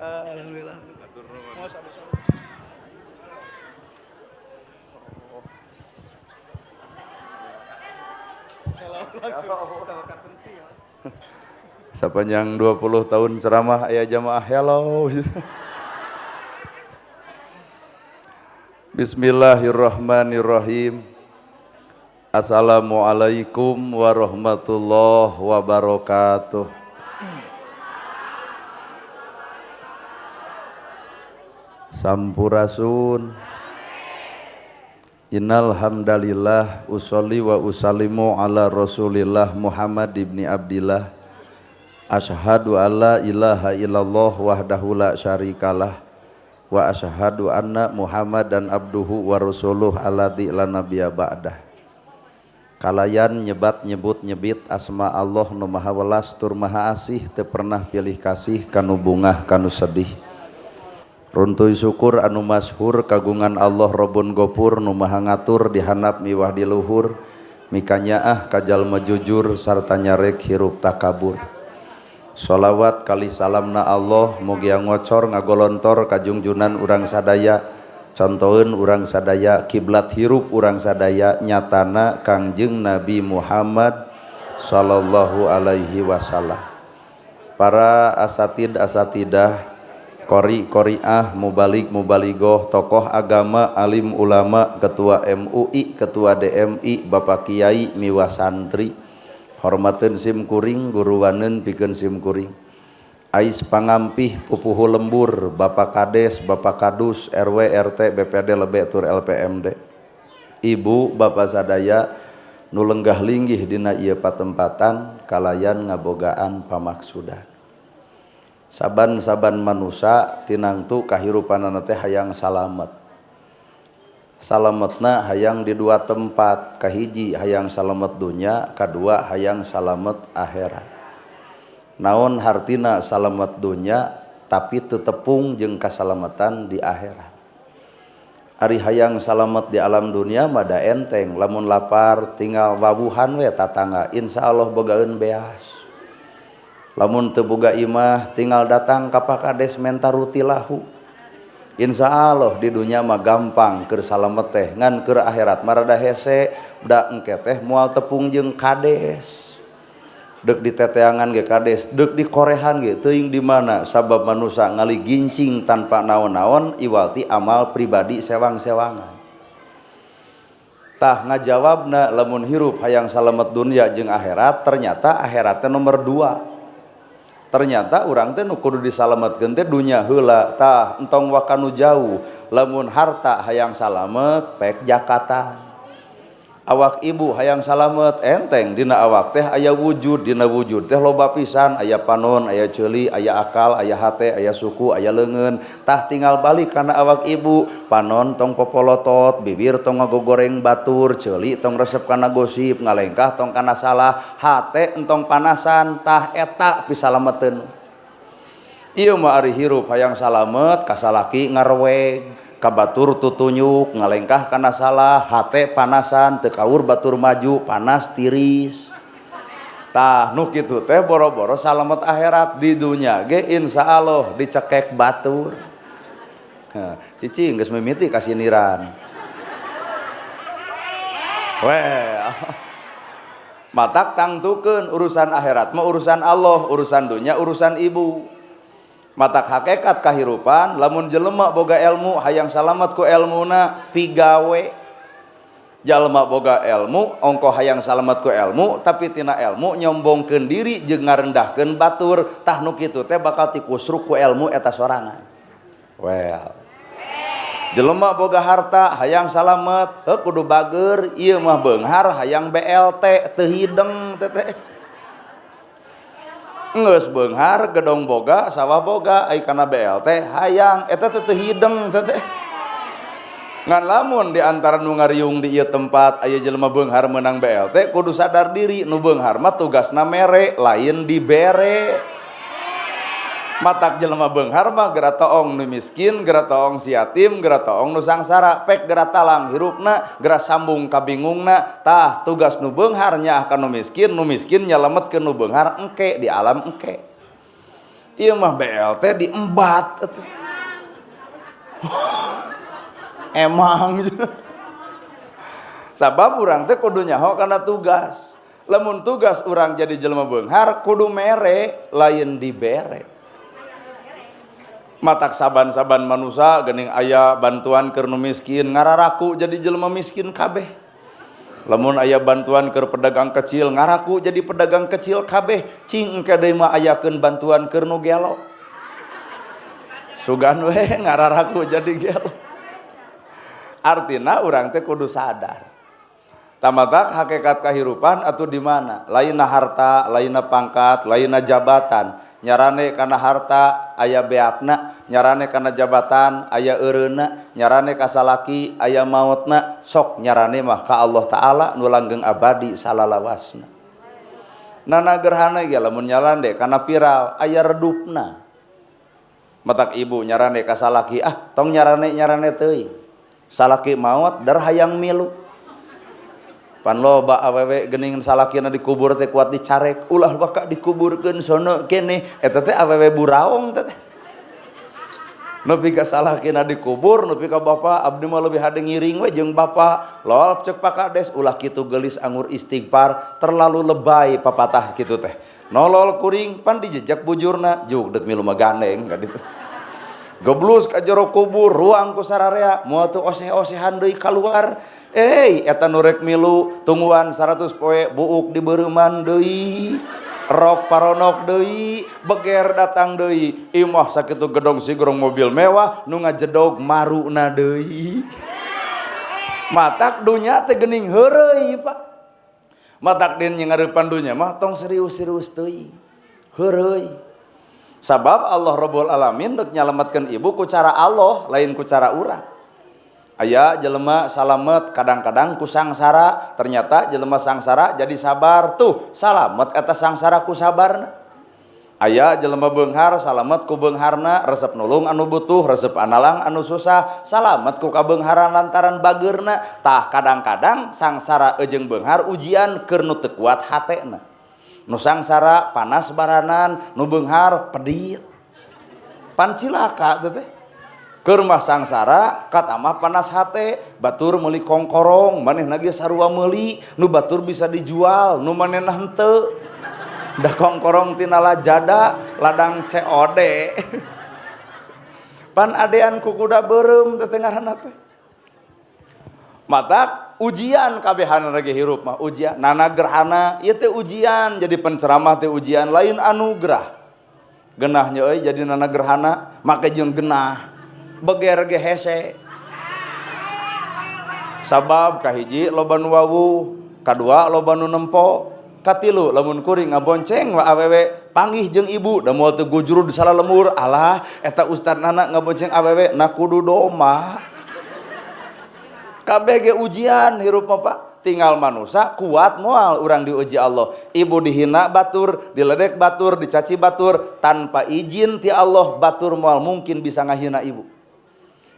Alhamdulillah. Sepanjang 20 tahun ceramah aya jamaah hello. Bismillahirrahmanirrahim. Assalamualaikum warahmatullahi wabarakatuh. Sampurasun. Innal hamdalillah usolli wa usallimu ala Rasulillah Muhammad ibni Abdillah. Asyhadu alla ilaha illallah wahdahu la syarikalah wa asyhadu anna Muhammadan abduhu wa rasuluh alladzi la nabiyya ba'dah. Kalayan nyebat nyebut nyebit asma Allah nu maha welas tur maha asih teu pernah pilih kasih kanu bungah kanu sedih. Runtuy syukur anu masyhur kagungan Allah Robun Gopur nu maha ngatur dihanap miwah di luhur mikanyaah ka jalma jujur sarta nyarek hirup takabur. Sholawat kali salamna Allah mugia ngocor ngagolontor kajungjunan urang sadaya contoheun urang sadaya kiblat hirup urang sadaya nyatana Kangjeng Nabi Muhammad sallallahu alaihi wasallam. Para asatid asatidah, qori qoriah, mubalik mubaligoh, tokoh agama, alim ulama, ketua MUI, ketua DMI, bapak kiai miwah santri, hormateun sim kuring, guruwaneun pikeun sim kuring. Ais pangampih pupuhu lembur, bapak kades, bapak kadus, RW, RT, BPD, lebek tur LPMD. Ibu, bapak sadaya nu lenggah linggih dina ieu patempatan kalayan ngabogaan pamaksudan. Saban-saban manusa tinangtu kahirupanana teh hayang salamet. Salametna hayang di dua tempat, kahiji hayang salamet dunya, kadua hayang salamet akhirat. Naon hartina salamet dunya tapi tetepung jeung kasalamatan di akhirat. Ari hayang salamet di alam dunia mah da enteng, lamun lapar tinggal wawuhan we tatangga, insyaallah bogaeun beas. Lamun teu boga imah tinggal datang ka Pak Kades menta ruti lahu. Insyaallah di dunia mah gampang keur salamet teh, ngan keur akhirat mah rada hese, da engke teh moal tepung jeung kades. Deuk diteteangan ge kades, deuk dikorehan ge teuing di mana sabab manusa ngaligincing tanpa naon-naon iwal ti amal pribadi sewang-sewangan. Tah ngajawabna lamun hirup hayang salamet dunia jeung akhirat, ternyata akhiratnya nomor 2. Ternyata urang teh nu kudu disalametkeun teh dunya heula. Tah entong wakanu jauh, lamun harta hayang salamet pek jakatan. Awak ibu hayang salamet enteng dina awak teh aya wujud, dina wujud teh loba pisan, aya panon, aya ceuli, aya akal, aya hate, aya suku, aya leungeun. Tah tinggal balik kana awak ibu, panon tong popolotot, bibir tong ngagogoreng batur, ceuli tong resep kana gosip, ngalengkah tong kana salah, hate entong panasan, tah eta pisalameteun. Ieu mah ari hirup hayang salamet kasalaki ngarweg, kabatur tutunyuk, ngalengkah kana salah, hate panasan, teu kaur batur maju, panas tiris. Tah nu kitu teh boro-boro salamet akhirat di dunya ge insyaallah dicekek batur. Cicing geus mimiti kasiniran. Weh. Matak tangtukeun urusan akhirat mah urusan Allah, urusan dunya urusan ibu. Matak hakikat kahirupan lamun jelema boga ilmu hayang salamet ku elmuna pigawe. Jelema boga ilmu ongko hayang salamet ku ilmu tapi tina ilmu nyombongkeun diri jeung ngarendahkeun batur, tah nu kitu teh bakal tikusruk ku ilmu eta sorangan. Well. Jelema boga harta hayang salamet heuh kudu bager, ieu mah beunghar hayang BLT teu hideng teh. Geus beunghar gedong boga sawah boga ai kana BLT hayang eta teh teu hideng teh. Ngan lamun di antara nu ngariung di ieu tempat aya jelema beunghar meunang BLT kudu sadar diri nu beunghar mah tugasna mere lain dibere. Matak jelema beunghar mah geura toong nu miskin, geura toong si yatim, geura toong nu sangsara, pek geura talang hirupna, geura sambung kabingungna. Tah tugas nu beunghar nyaah ka nu miskin nyalametkeun nu beunghar engke di alam engke. Ieu mah BLT diembat atuh. Emang sabab urang teh kudu nyaho kana tugas. Lamun tugas urang jadi jelema beunghar kudu mere lain dibere. Matak saban-saban manusa geuning aya bantuan keur nu miskin ngararaku jadi jelema miskin kabeh. Lamun aya bantuan keur pedagang kecil ngaraku jadi pedagang kecil kabeh. Cing engke deui mah ayakeun bantuan keur nu gelo. Sugan we ngararaku jadi gelo. Artina urang teh kudu sadar. Tamatak hakikat kahirupan atuh di mana? Lainna harta, lainna pangkat, lainna jabatan. Nyarane kana harta aya beakna, nyarane kana jabatan aya eureunna, nyarane ka salaki aya maotna, sok nyarane mah ka Allah Ta'ala nu langgeng abadi salalawasna. Nana gerhana ge lamun nyalande kana viral aya redupna. Matak ibu nyarane ka salaki, ah tong nyarane-nyarane teuing. Salaki maot dar hayang milu. Pan loba awewe geuning salakina dikubur teh kuat dicarek, ulah baka dikuburkeun sono kene, eta teh awewe buraong teh. Nepi ka salakina dikubur, nepi ka bapa abdi mah leuwih hade ngiring we jeung bapa. Lol cek Pak Kades ulah kitu geulis angur istighfar, terlalu lebay papatah kitu teh. Nolol kuring pan dijejak bujurna, juk deuk milu mah gandeng ka ditu. Geblus ka jero kubur, ruang ku sararea, moal teu oseh-osehan deui kaluar. Eta nu rek milu tungguan 100 poe buuk dibeureman deui, rok paronok deui, beger datang deui. Imah sakitu gedong sigrong mobil mewah nu ngajedog maruna deui. Matak dunya teh geuning heureuy, Pak. Matak din ngarepan dunya mah tong serius-serius teuing. Heureuy. Sabab Allah Rabbul Alamin rek nyalametkeun ibu ku cara Allah, lain ku cara urang. Aya jelema salamet kadang-kadang ku sangsara, ternyata jelema sangsara jadi sabar tuh, salamet eta sangsara ku sabarna. Aya jelema beunghar salamet ku beungharna, resep nulung anu butuh, resep analang anu susah, salamet ku kabeungharan lantaran bageurna. Tah kadang-kadang sangsara jeung beunghar ujian keur nu teu kuat hatena. Nu sangsara panas baranan, nu beunghar pedit. Pan cilaka teh. Keur mah sangsara katamah panas hate, batur meuli kongkorong, manehna ge sarua meuli, nu batur bisa dijual, nu manehna henteu. Da kongkorong tina lajada, ladang COD. Pan adean ku kuda beureum teh ngaranna teh. Matak ujian kabehanana ge hirup mah ujian, nana gerhana ieu teh ujian, jadi penceramah teh ujian lain anugerah. Genahnya euy jadi nana gerhana make jeung genah. Beger ge hese. Sabab kahiji loba nu wawuh, kadua loba nu nempo, katilu lamun kuring ngabonceng wa awewe panggih jeung ibu da moal teu gujurud salah lemur, alah eta ustadnana ngabonceng awewe na kudu doma. Kabeh ge ujian hirup mah Pak. Tinggal manusia kuat moal urang diuji Allah. Ibu dihina batur, diledek batur, dicaci batur, tanpa izin ti Allah batur moal mungkin bisa ngahina ibu.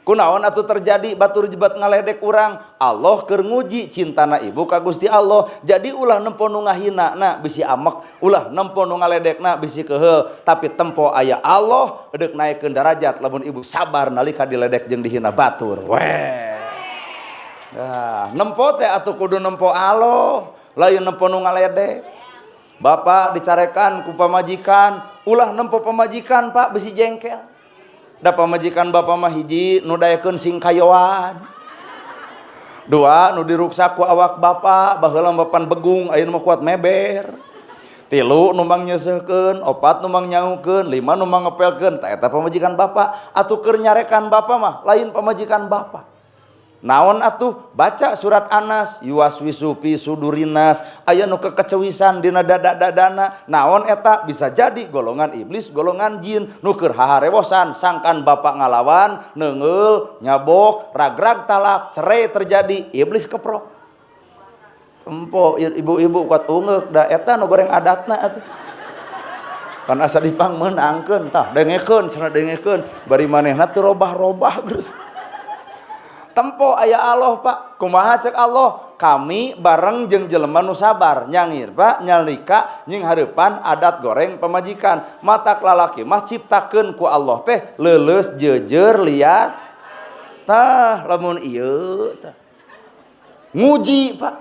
Kunaon atuh terjadi batur jebat ngaledek urang, Allah keur nguji cintana ibu ka Gusti Allah. Jadi ulah nempo nu ngahina na bisi amek, ulah nempo nu ngaledekna bisi keheul, tapi tempo aya Allah deuk naekkeun darajat lamun ibu sabar nalika diledek jeung dihina batur. Weh. Nah, nempo teh atuh kudu nempo Allah, lain nempo nu ngaledek. Bapak dicarekan ku pamajikan, ulah nempo pamajikan Pak bisi jengkel. Da pamajikan bapak mah hiji nu daekeun sing kayoan. Dua nu diruksak ku awak bapak, baheula bapan begung ayeuna mah kuat meber. Tilu nu mang nyeuseuhkeun, opat nu mang nyaukeun, lima nu mang ngepelkeun. Tah eta pamajikan bapak, atuh keur nyarekan bapak mah lain pamajikan bapak. Naon atuh baca surat Anas yuwaswisu fi sudurinas aya nu kekecewisan dina dada-dadana. Naon eta bisa jadi golongan iblis, golongan jin nu keur haharewosan sangkan bapak ngalawan, neungeul, nyabok, ragrag talak, cerai terjadi, iblis keprok. Tempo ibu-ibu kuat ungeuk da eta nu goreng adatna atuh. Kan asa dipangmeunangkeun tah dengekeun cenah dengekeun bari manehna teu robah-robah terus. Tempo aya Allah Pak, kumaha cek Allah Kami bareng jeung jelema nu sabar nyangir Pak nyalika nying hareupan adat goreng pamajikan. Matak lalaki mah ciptakeun ku Allah teh leuleus jeujeur liat. Tah lamun ieu tah. Nguji Pak.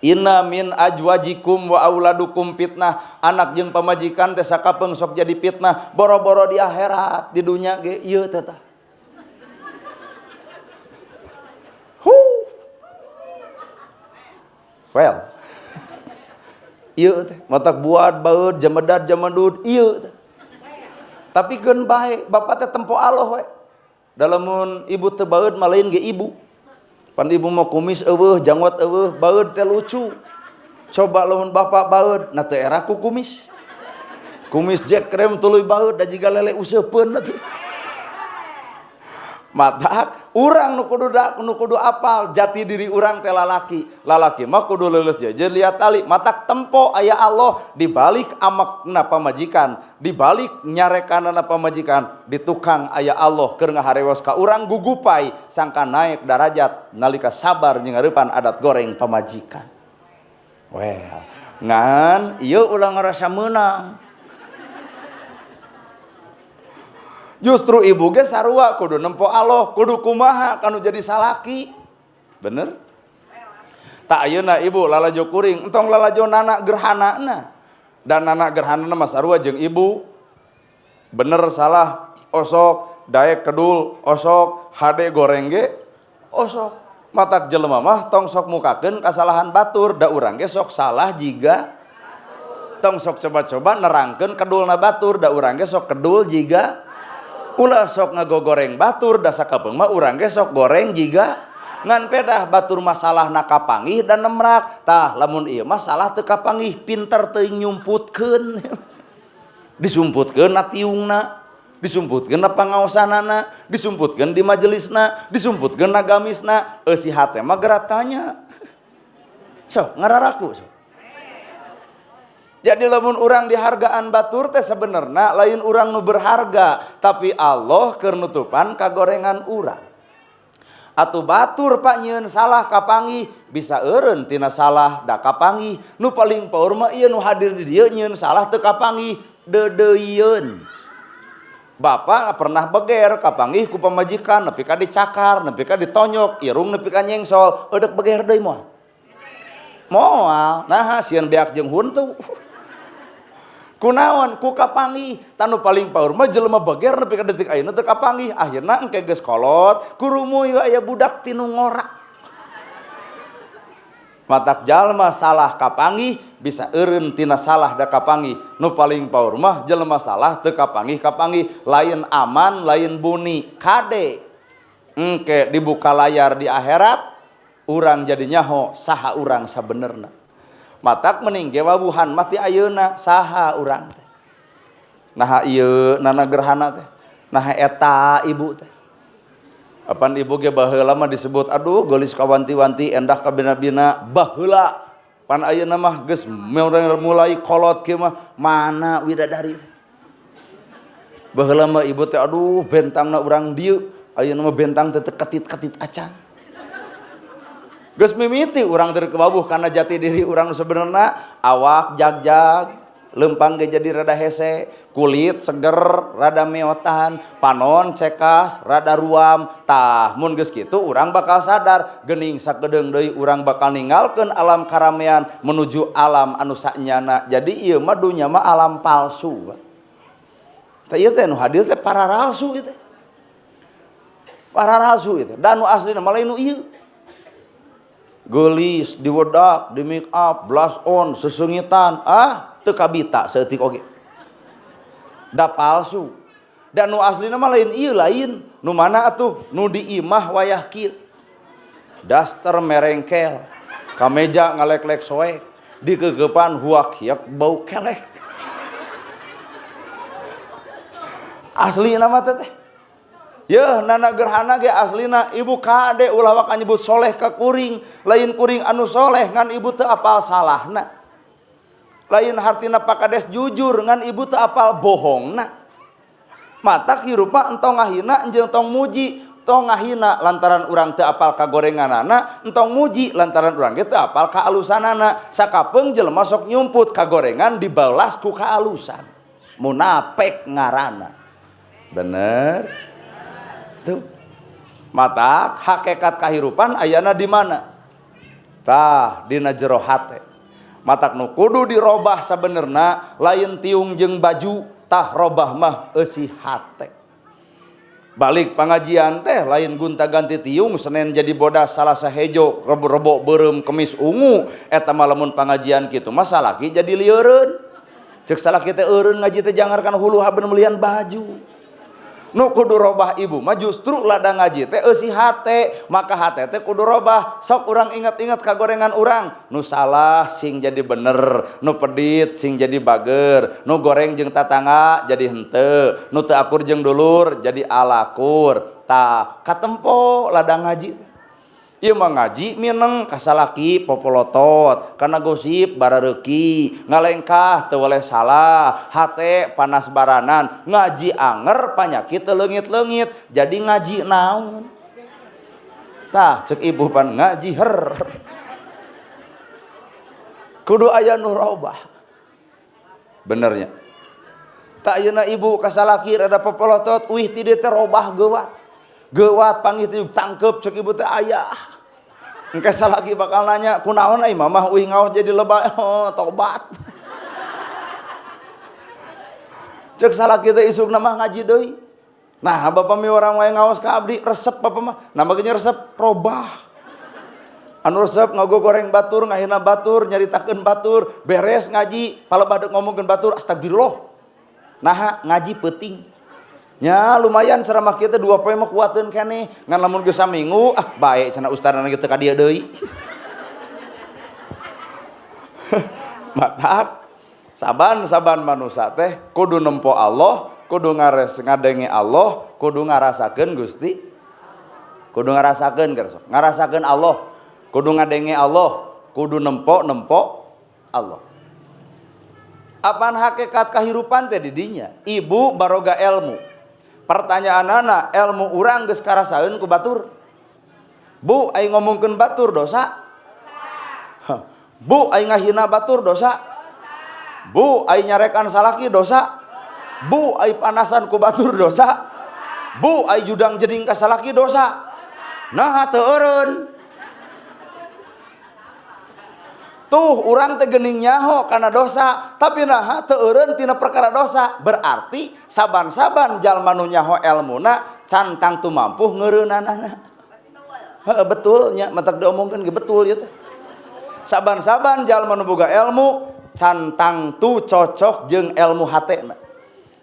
Inna min ajwajikum wa auladukum fitnah. Anak jeung pamajikan teh sakapeung sok jadi fitnah, boro-boro di akhirat, di dunya ge ieu teh tah. Huh. Well. Ieu teh matak buat baeud jamedad jamedud ieu teh. Tapi keun bae, bapak teh tempo Allah we. Da lamun ibu teu baeud mah lain ge ibu. Pan ibu mah kumis eueuh, janggot eueuh, baeud teh lucu. Coba lamun bapak baeud, na teu era ku kumis. Kumis Jack krem tuluy baeud da jiga lele useupeun atuh. Matak urang nu kudu nu kudu apal jati diri urang teh lalaki. Lalaki mah kudu leuleus jeujeur liat tali. Matak tempo aya Allah di balik amakna pamajikan, di balik nyarekanana pamajikan, di tukang aya Allah keur ngaharewos ka urang gugupai sangka naik darajat nalika sabar jeung ngarepan adat goreng pamajikan. Well, ngan ieu ulah ngarasa meunang. Justru ibu ge sarua kudu nempo Allah, kudu kumaha kanu jadi salaki. Bener? Tak ayeuna ibu lalajo kuring, entong lalajo nana gerhanana. Dan nana gerhanana mah sarua jeung ibu. Bener salah osok, daek kedul osok, hade goreng ge osok. Matak jelema mah tong sok mukakeun kasalahan batur, da urang ge sok salah jiga. Tong sok coba-coba nerangkeun kedulna batur, da urang ge sok kedul jiga. Ulah sok ngagogoreng batur, da sakapeung mah urang ge sok goreng jiga ngan pedah batur masalah na kapanggih dan nemrak. Tah lamun ieu mah salah teu kapanggih, pinter teuing nyumputkeun. Disumputkeun na tiungna, disumputkeun na pangaosanana, disumputkeun di majelisna, disumputkeun na gamisna, eusi hate mah geratanya. Sok ngararaku sok. Jadi lamun urang dihargaan batur teh sebenarnya lain urang nu berharga, tapi Allah keur nutupan kagorengan urang. Atuh batur Pak nyieun salah kapanggih, bisa eureun tina salah da kapanggih. Nu paling paur mah ieu nu hadir di dieu nyieun salah teu kapanggih, deudeuieun. Bapak pernah beger kapanggih ku pamajikan nepi ka dicakar, nepi ka ditonyok, irung nepi ka nyengsol, eudek beger deui moal. Moal, naha sieun beak jeung huntu. Kunaon ku kapanggih, tanu paling paur mah jelema beger nepi ka detik ayeuna teu kapanggih, akhirna engke geus kolot, kurumuy aya budak tinu ngora. Matak jalma salah kapanggih bisa eureun tina salah da kapanggih. Nu paling paur mah jelema salah teu kapanggih kapanggih, lain aman lain buni, kade. Engke dibuka layar di akhirat, urang jadi nyaho saha urang sabenerna. Matak mending ge wawuhan mati ayeuna saha urang teh. Naha ieu nana gerhana teh, naha eta ibu teh. Apan ibu ge baheula mah disebut aduh geulis kawanti-wanti endah kabina-bina baheula. Pan ayeuna mah geus mulai kolot kieu mah mana widadari teh. Baheula mah ibu teh aduh bentangna urang dieu, ayeuna mah bentang teh ketit-ketit acan. Geus mimiti urang teu kewawuh kana jati diri urang nu sebenarna, awak jag-jag, lempang ge jadi rada hese, kulit seger rada meotan, panon cekas rada ruam. Tah mun geus kitu urang bakal sadar geuning sakedeung deui urang bakal ninggalkeun alam karamean menuju alam anu sanyana. Jadi ieu mah dunya mah alam palsu. Tah ieu teh nu hadir teh pararalsu ieu teh. Pararalsu ieu teh. Da nu aslina mah lain nu ieu. Geulis, diwedak, di make up, blush on, sesengitan, ah teu kabita saeutik oge. Da palsu. Da nu aslina mah lain ieu lain, nu mana atuh? Nu di imah wayah kieu. Daster merengkel, kameja ngalek-lek soek, dikegepan huak hiak bau kelek. Aslina mah teh. Yeuh nana gerhana ge aslina ibu kade ulah waka nyebut soleh ka kuring, lain kuring anu soleh ngan ibu teu apal salahna. Lain hartina pakades jujur ngan ibu teu apal bohongna. Matak hirup mah entong ngahina jeung tong muji, Tong ngahina lantaran urang teu apal kagorenganana, entong muji lantaran urang ge teu apal kaalusanana. Sakapeung jelema sok nyumput kagorengan dibalas ku kaalusan. Munafik ngaranna. Bener? Tuh. Mata hakikat kahirupan ayana di mana? Tah dina jero hate. Matak nu kudu dirobah sabenerna lain tiung jeung baju, tah robah mah eusi hate. Balik pengajian teh lain gonta-ganti tiung, Senin jadi bodas, Salasa hejo, rebo beureum, Kemis ungu. Eta mah lamun pengajian kitu mah salaki jadi lieureun. Ceuk salaki teh eureun ngaji teh jangarkan hulu haben melian baju. Nu kudu robah ibu mah justru ladang ngaji teh eusi hate, maka hate teh kudu robah. Sok urang ingat-ingat kagorengan urang, nu salah sing jadi bener, nu pedit sing jadi bager, nu goreng jeung tatangga jadi henteu, nu teu akur jeung dulur jadi alakur. Tah katempo ladang ngaji teh. Ieu mah ngaji mineng ka salaki popolotot, kana gosip barareuki, ngalengkah teu weleh salah, hate panas baranan, ngaji anger panyakit teu leungit-leungit, jadi ngaji naon? Tah ceuk ibu pan ngaji her. Kudu aya nu robah. Benernya. Tak ayeuna ibu ka salaki rada popolotot, uih ti dieu teh robah geuwat. Gewat panggih teh tangkep cek ibu teh ayah. Engke salaki bakal nanya, kunaon ai mamah uih ngaos jadi lebay, oh, tobat. Cek salaki teh isukna mah ngaji deui. Nah, bapak mi orang wae ngaos ka abdi, resep bapak mah. Nah, makanya resep robah. Anu resep ngagogoreng batur, ngahina batur, nyaritakeun batur, beres ngaji, palebah deuk ngomongkeun batur, astagfirullah. Naha ngaji peuting. Ya lumayan ceramah kita 2 poe mah kuateun keneh. Ngan lamun geus saminggu, ah bae cenah ustadna kitu ka dieu deui. Matak saban-saban manusa teh kudu nempo Allah, kudu ngares ngadenge Allah, kudu ngarasakeun Gusti. Kudu ngarasakeun keur sok. Ngarasakeun Allah, kudu ngadenge Allah, kudu nempo-nempo Allah. Apaan hakikat kahirupan teh di dinya? Ibu baroga ilmu. Pertanyaanana ilmu urang geus karasaeun ku batur. Bu aing ngomongkeun batur dosa? Dosa. Bu aing ngahina batur dosa? Dosa. Bu aing nyarekan salaki dosa? Dosa. Bu aing panasan ku batur dosa? Dosa. Bu aing judang jeding ka salaki dosa? Dosa. Nah teu eureun. Tuh urang teh geuning nyaho kana dosa, tapi naha teu eureun tina perkara dosa. Berarti saban-saban jalma nu nyaho elmuna can tangtu mampu ngeureunanana. Heeh betul nya, matak diomongkeun ge betul ieu teh. Saban-saban jalma nu boga elmu can tangtu cocok jeung elmu hatena.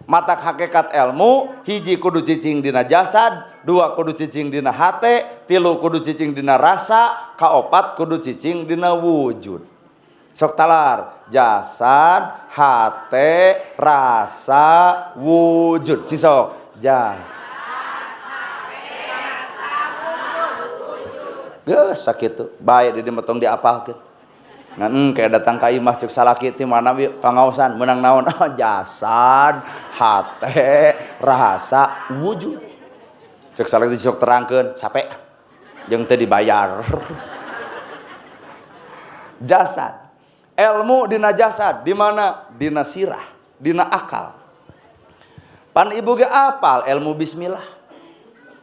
Matak hakikat elmu hiji kudu cicing dina jasad, 2 kudu cicing dina hate, 3 kudu cicing dina rasa, 4 kudu cicing dina wujud. Sok talar jasad, hate, rasa, wujud. Cisok jas. Geus sakitu. Bae di metong diapalkeun. Ngan kayak datang ka imah ceuk salaki ti mana bi pangaosan meunang naon? Jasad, hate, rasa, wujud. Ceuk salaki sok terangkeun, capek jeung teu dibayar. Jasad. Ilmu dina jasad, di mana? Dina sirah, dina akal. Pan ibu ge apal ilmu bismillah.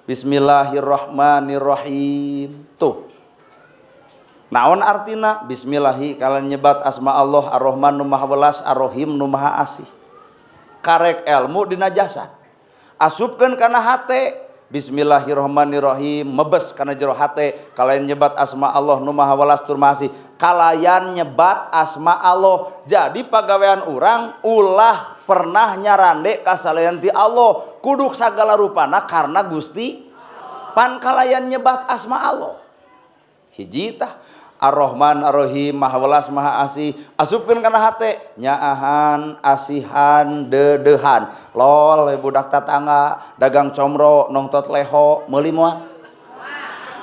Bismillahirrahmanirrahim. Tuh. Naon artina? Bismillahi kalian nyebat asma Allah Ar-Rahman nu Maha Welas, Ar-Rahim nu Maha Asih. Karek ilmu dina jasad. Asupkeun kana hate. Bismillahirrahmanirrahim mebes kana jero hate kalayan nyebat asma Allah nu Maha Welas tur Maha Asih. Kalayan nyebat asma Allah. Jadi pagawean urang ulah pernah nyarande kasalayan ti Allah. Kudu sagala rupana karena Gusti pan kalayan nyebat asma Allah. Hiji tah Ar-Rahman Ar-Rahim Maha Welas Maha Asih. Asupkeun kana hate nyaahan asihan dedehan. Lol budak tatangga dagang comro nongtot leho meuli moal.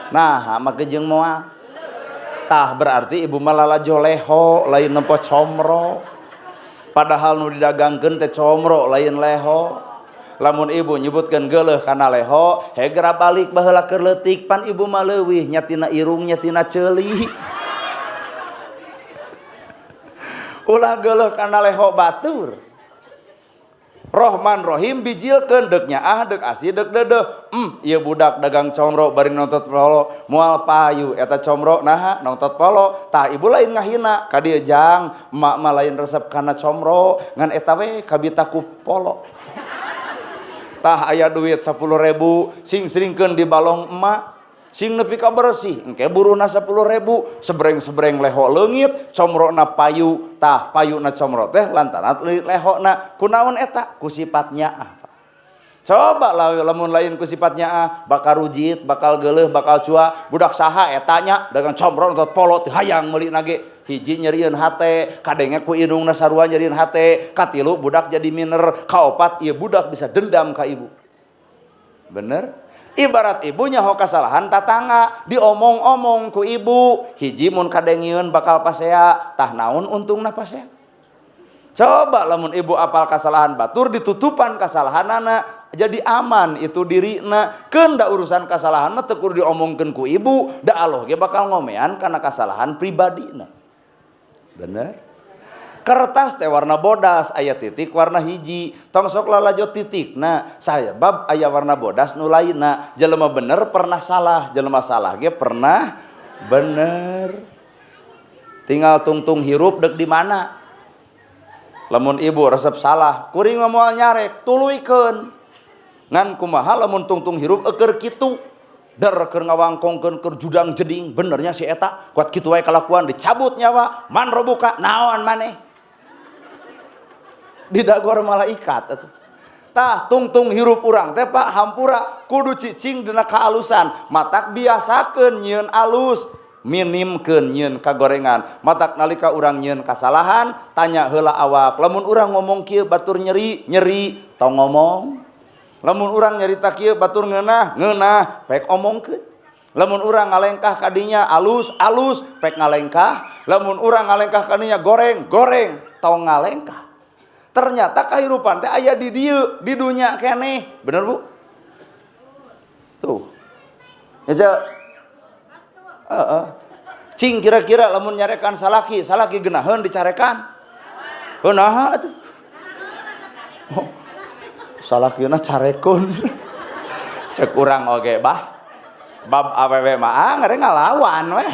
Nah, make jeung moal. Tah berarti ibu mah lalajo leho lain nempo comro. Padahal nu didagangkeun teh comro lain leho. Lamun ibu nyebutkeun geuleuh kana leho, hegera balik baheula keur leutik pan ibu mah leuwih nya tina irung nya tina ceuli. Ulah geuleuh kana leho batur. Rohman Rohim bijilkeun deuk nyaah deuk asih deuk deudeuh. Ieu budak dagang comro bari nontot polo, moal payu eta comro naha nontot polo. Tah ibu lain ngahina ka dieu jang, emak mah lain resep kana comro, ngan eta we kabita ku polo. Tah aya duit 10.000 sing seringkeun di balong emak. Sing nepi ka bersih, engke buruhna 10.000, sebreng-sebreng leho leungit, comrona payu, tah payuna comro teh lantaran lehona. Kunaon eta? Ku sifatnya ah. Coba lah lamun lain ku sifatnya ah, bakal rujit, bakal geuleuh, bakal cua, budak saha eta nya dagang comro nonton polo teu hayang meuli nage. Hiji nyerieun hate, kadenge ku indungna sarua nyerieun hate, katilu budak jadi miner, kaopat ieu budak bisa dendam ka ibu. Bener? Ibarat ibunya ho kasalahan tatangga diomong-omong ku ibu, hiji mun kadengieun bakal pasea, tah naon untungna pasea. Coba lamun ibu apal kasalahan batur ditutupan kasalahanana jadi aman itu dirina. Keun da urusan kasalahan mah teu kudu diomongkeun ku ibu, da Allah ge bakal ngomean kana kasalahan pribadina. Bener? Kertas teh warna bodas aya titik warna hiji, tong sok lalajo titikna, sabab aya warna bodas nu lainna. Jelema bener pernah salah, jelema salah ge pernah bener. Tinggal tungtung hirup deuk di mana. Lamun ibu resep salah, kuring mah moal nyarek, tuluykeun. Ngan kumaha lamun tungtung hirup eukeur kitu. Der keur ngawangkongkeun keur judang jeding, benernya si eta kuat kitu wae kalakuan dicabut nyawa, man robuka naon maneh. Didagor malaikat atuh. Tah tungtung hirup urang teh Pak hampura kudu cicing dina kaalusan, matak biasakeun nyieun alus, minimkeun nyieun kagorengan. Matak nalika urang nyieun kasalahan, tanya heula awak. Lamun urang ngomong kieu batur nyeri, nyeri tong ngomong. Lamun urang nyarita kieu batur ngeunah, ngeunah pek omongkeun. Lamun urang ngalengkah kadinya alus, alus pek ngalengkah. Lamun urang ngalengkah kadinya goreng, goreng tong ngalengkah. Ternyata kehidupan teh aya di dieu, di dunya keneh. Bener Bu? Tuh. Ya cing kira-kira lamun nyarekan salaki, salaki geunaheun dicarekan. Heuh naha atuh. Oh, salakina carekun. Cek urang oge bah. Bab awewe mah ah ngere ngalawan we.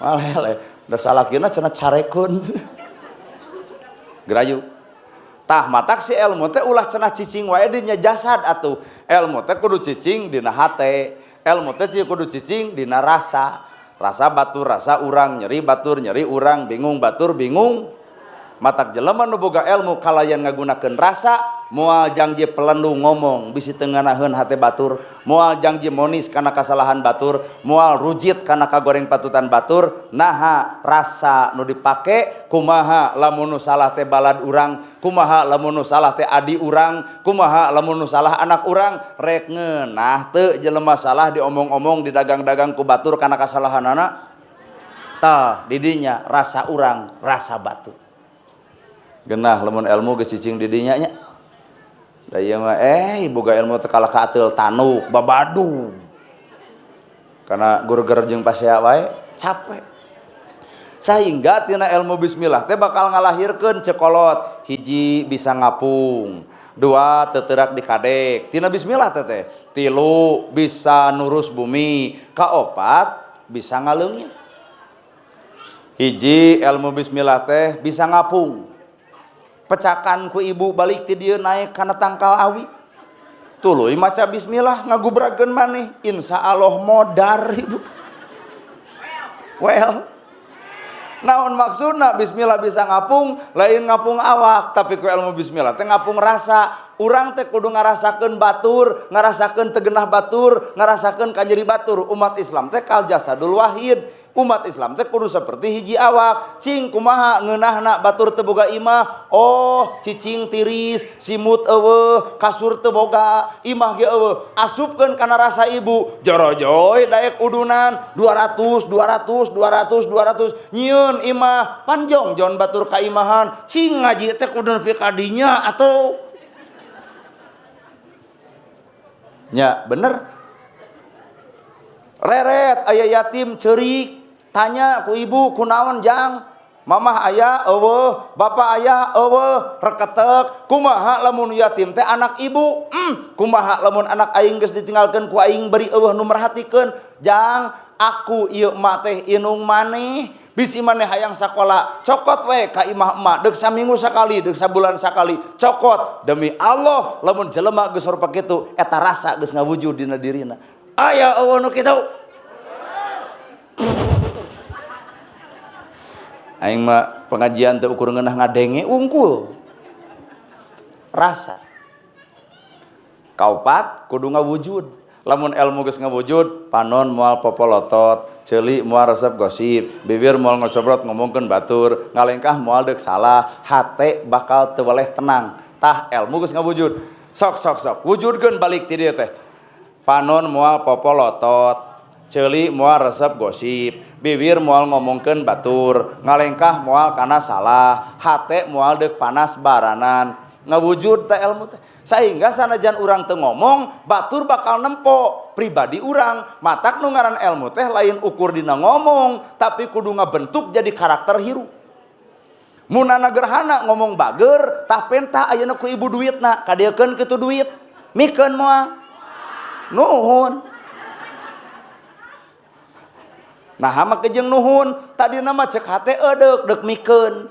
Malele, da salakina cenah carekun. Gerayu. Tah matak si ilmu teh ulah cenah cicing wae dina jasad atuh. Ilmu teh kudu cicing dina hate. Ilmu teh kudu cicing dina rasa. Rasa batur rasa urang, nyeri batur nyeri urang, bingung batur bingung. Matak jelema nu boga ilmu kalayan ngagunakeun rasa, moal jangji pelendung ngomong bisi teu nganaheun hate batur, moal jangji monis kana kasalahan batur, moal rujit kana kagoreng patutan batur. Naha rasa nu dipake kumaha lamun nu salah teh balad urang, kumaha lamun nu salah teh adi urang, kumaha lamun nu salah anak urang, rek ngeunah teu jelema salah diomong-omong didagang-dagang ku batur kana kasalahanana. Tah didinya rasa urang, rasa batur. Genah lamun ilmu geus cicing di dinya nya. Da ieu mah boga ilmu teh kalah ka ateul tanuk babadu. Karena gurger jeung pasea wae capek. Sehingga tina ilmu bismillah teh bakal ngalahirkeun cekolot, hiji bisa ngapung, dua teuterak di kadek. Tina bismillah teh teh, tilu bisa nurus bumi, kaopat bisa ngaleungit. Hiji ilmu bismillah teh bisa ngapung. Pecakan ku ibu balik ti dieu naik kana tangkal awi. Tuluy maca bismillah ngagubrakeun maneh, insyaallah modar ibu. Well, naon maksudna bismillah bisa ngapung, lain ngapung awak, tapi ku ilmu bismillah teh ngapung rasa. Urang teh kudu ngarasakeun batur, ngarasakeun tegenah batur, ngarasakeun kanyeri batur. Umat Islam teh kal jasadul wahid. Umat Islam teh kudu seperti hiji awak. Cing kumaha ngeunahna batur teu boga imah? Oh, cicing tiris, simut eueuh, kasur teu boga, imah ge eueuh. Asupkeun kana rasa ibu. Jorojoy daek udunan 200 200 200 200 nyieun imah. Panjong jon batur ka imahan. Cing ngaji teh kudu nepi ka dinya atuh. Nya bener. Reret aya yatim ceurik, tanya ku ibu kunaon jang? Mamah aya eueuh, bapak aya eueuh, reketek, kumaha lamun yatim teh anak ibu? Kumaha lamun anak aing geus ditinggalkeun ku aing beri eueuh nu merhatikeun? Jang, aku ieu emak teh inung maneh. Bisi maneh hayang sakola, cokot we ka imah emak, deuk saminggu sakali, deuk sabulan sakali, cokot. Demi Allah, lamun jelema geus rupa kitu, eta rasa geus ngawujud dina dirina. Aya eueuh nu kitu. Aing mah pengajian teu ukur ngeunah ngadenge unggul. Rasa. Kaopat kudu ngawujud. Lamun ilmu geus ngawujud, panon moal popolotot, ceuli moal resep gosip, bibir moal ngocobrot ngomongkeun batur, ngalengkah moal deuk salah, hate bakal teu weleh tenang. Tah ilmu geus ngawujud. Sok sok sok, wujudkeun balik ti dieu teh. Panon moal popolotot, ceuli moal resep gosip, bibir moal ngomongkeun batur, ngalengkah moal kana salah, hate moal deuk panas baranan. Ngawujud teh ilmu teh. Sehingga sanajan urang teu ngomong, batur bakal nempo pribadi urang. Matak nu ngaran ilmu teh lain ukur dina ngomong, tapi kudu ngabentuk jadi karakter hirup. Munana gerhana ngomong bager, tah penta ayeuna ku ibu duitna, kadieukeun kitu duit. Mikeun moal. Nuhun. Nah hama kejeng nuhun, tadi nama cek hate edeuk deuk mikeun.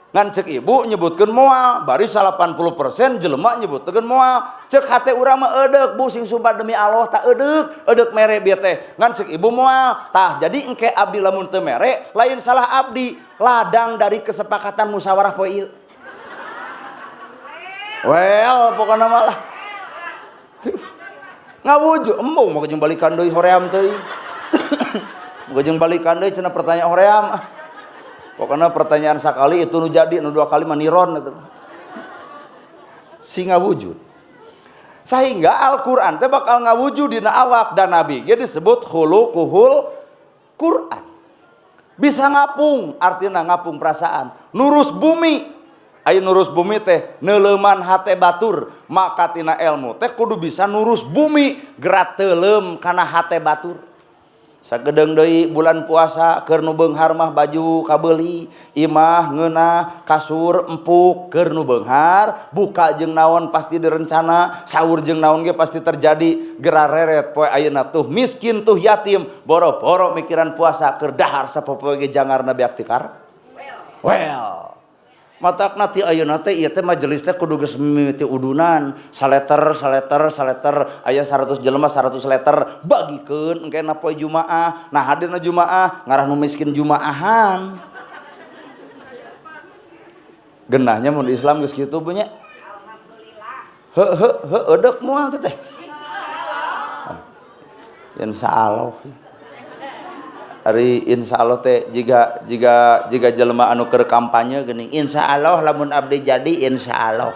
Ngan cek ibu nyebutkeun moal, bari 80% jelema nyebutkeun moal. Cek hate urang mah edeuk, bu sing sumpah demi Allah tak edeuk, edeuk mere bieu teh. Ngan cek ibu moal, tah jadi engke abdi lamun teu mere, lain salah abdi, ladang dari kesepakatan musyawarah poe ieu. Well, pokona mah lah. Ngawujud, embung mah jeung balikan deui hoream teuing. Jeung balikan deui cenah pertanyaan hoream. Pokoknya pertanyaan sakali itu nu jadi, nu dua kali mah niron itu. Si ngawujud. Sehingga Al-Qur'an teh bakal ngawujud dina awak dan nabi ge disebut khuluquhul Qur'an. Bisa ngapung, artinya ngapung perasaan. Nurus bumi. Ayo nurus bumi teh neuleuman hate batur, maka tina ilmu teh kudu bisa nurus bumi, gerat teuleum kana hate batur. Sagedeung deui bulan puasa keur nu beunghar mah baju kabeuli, imah ngeunah, kasur empuk keur nu beunghar, buka jeung naon pasti direncana, sahur jeung naon ge pasti terjadi, geura reret poe ayeuna tuh miskin tuh yatim, boro-boro mikiran puasa keur dahar sapopoe ge jangarna beak tikar. Well. Matakna ti ayeuna teh ieu teh majelis teh kudu geus mimiti udunan, saleter saleter saleter aya 100 jelema 100 leter bagikeun engkena poe Jumaah. Nah hadirna Jumaah ngarah nu miskin Jumaahan. Genahnya mun Islam geus kitu punya. Alhamdulillah. Heuh heuh heuh eudek moal teh teh. Insyaallah. Ari insyaallah teh jika jelema anu keur kampanye geuning insyaallah lamun abdi jadi insyaallah.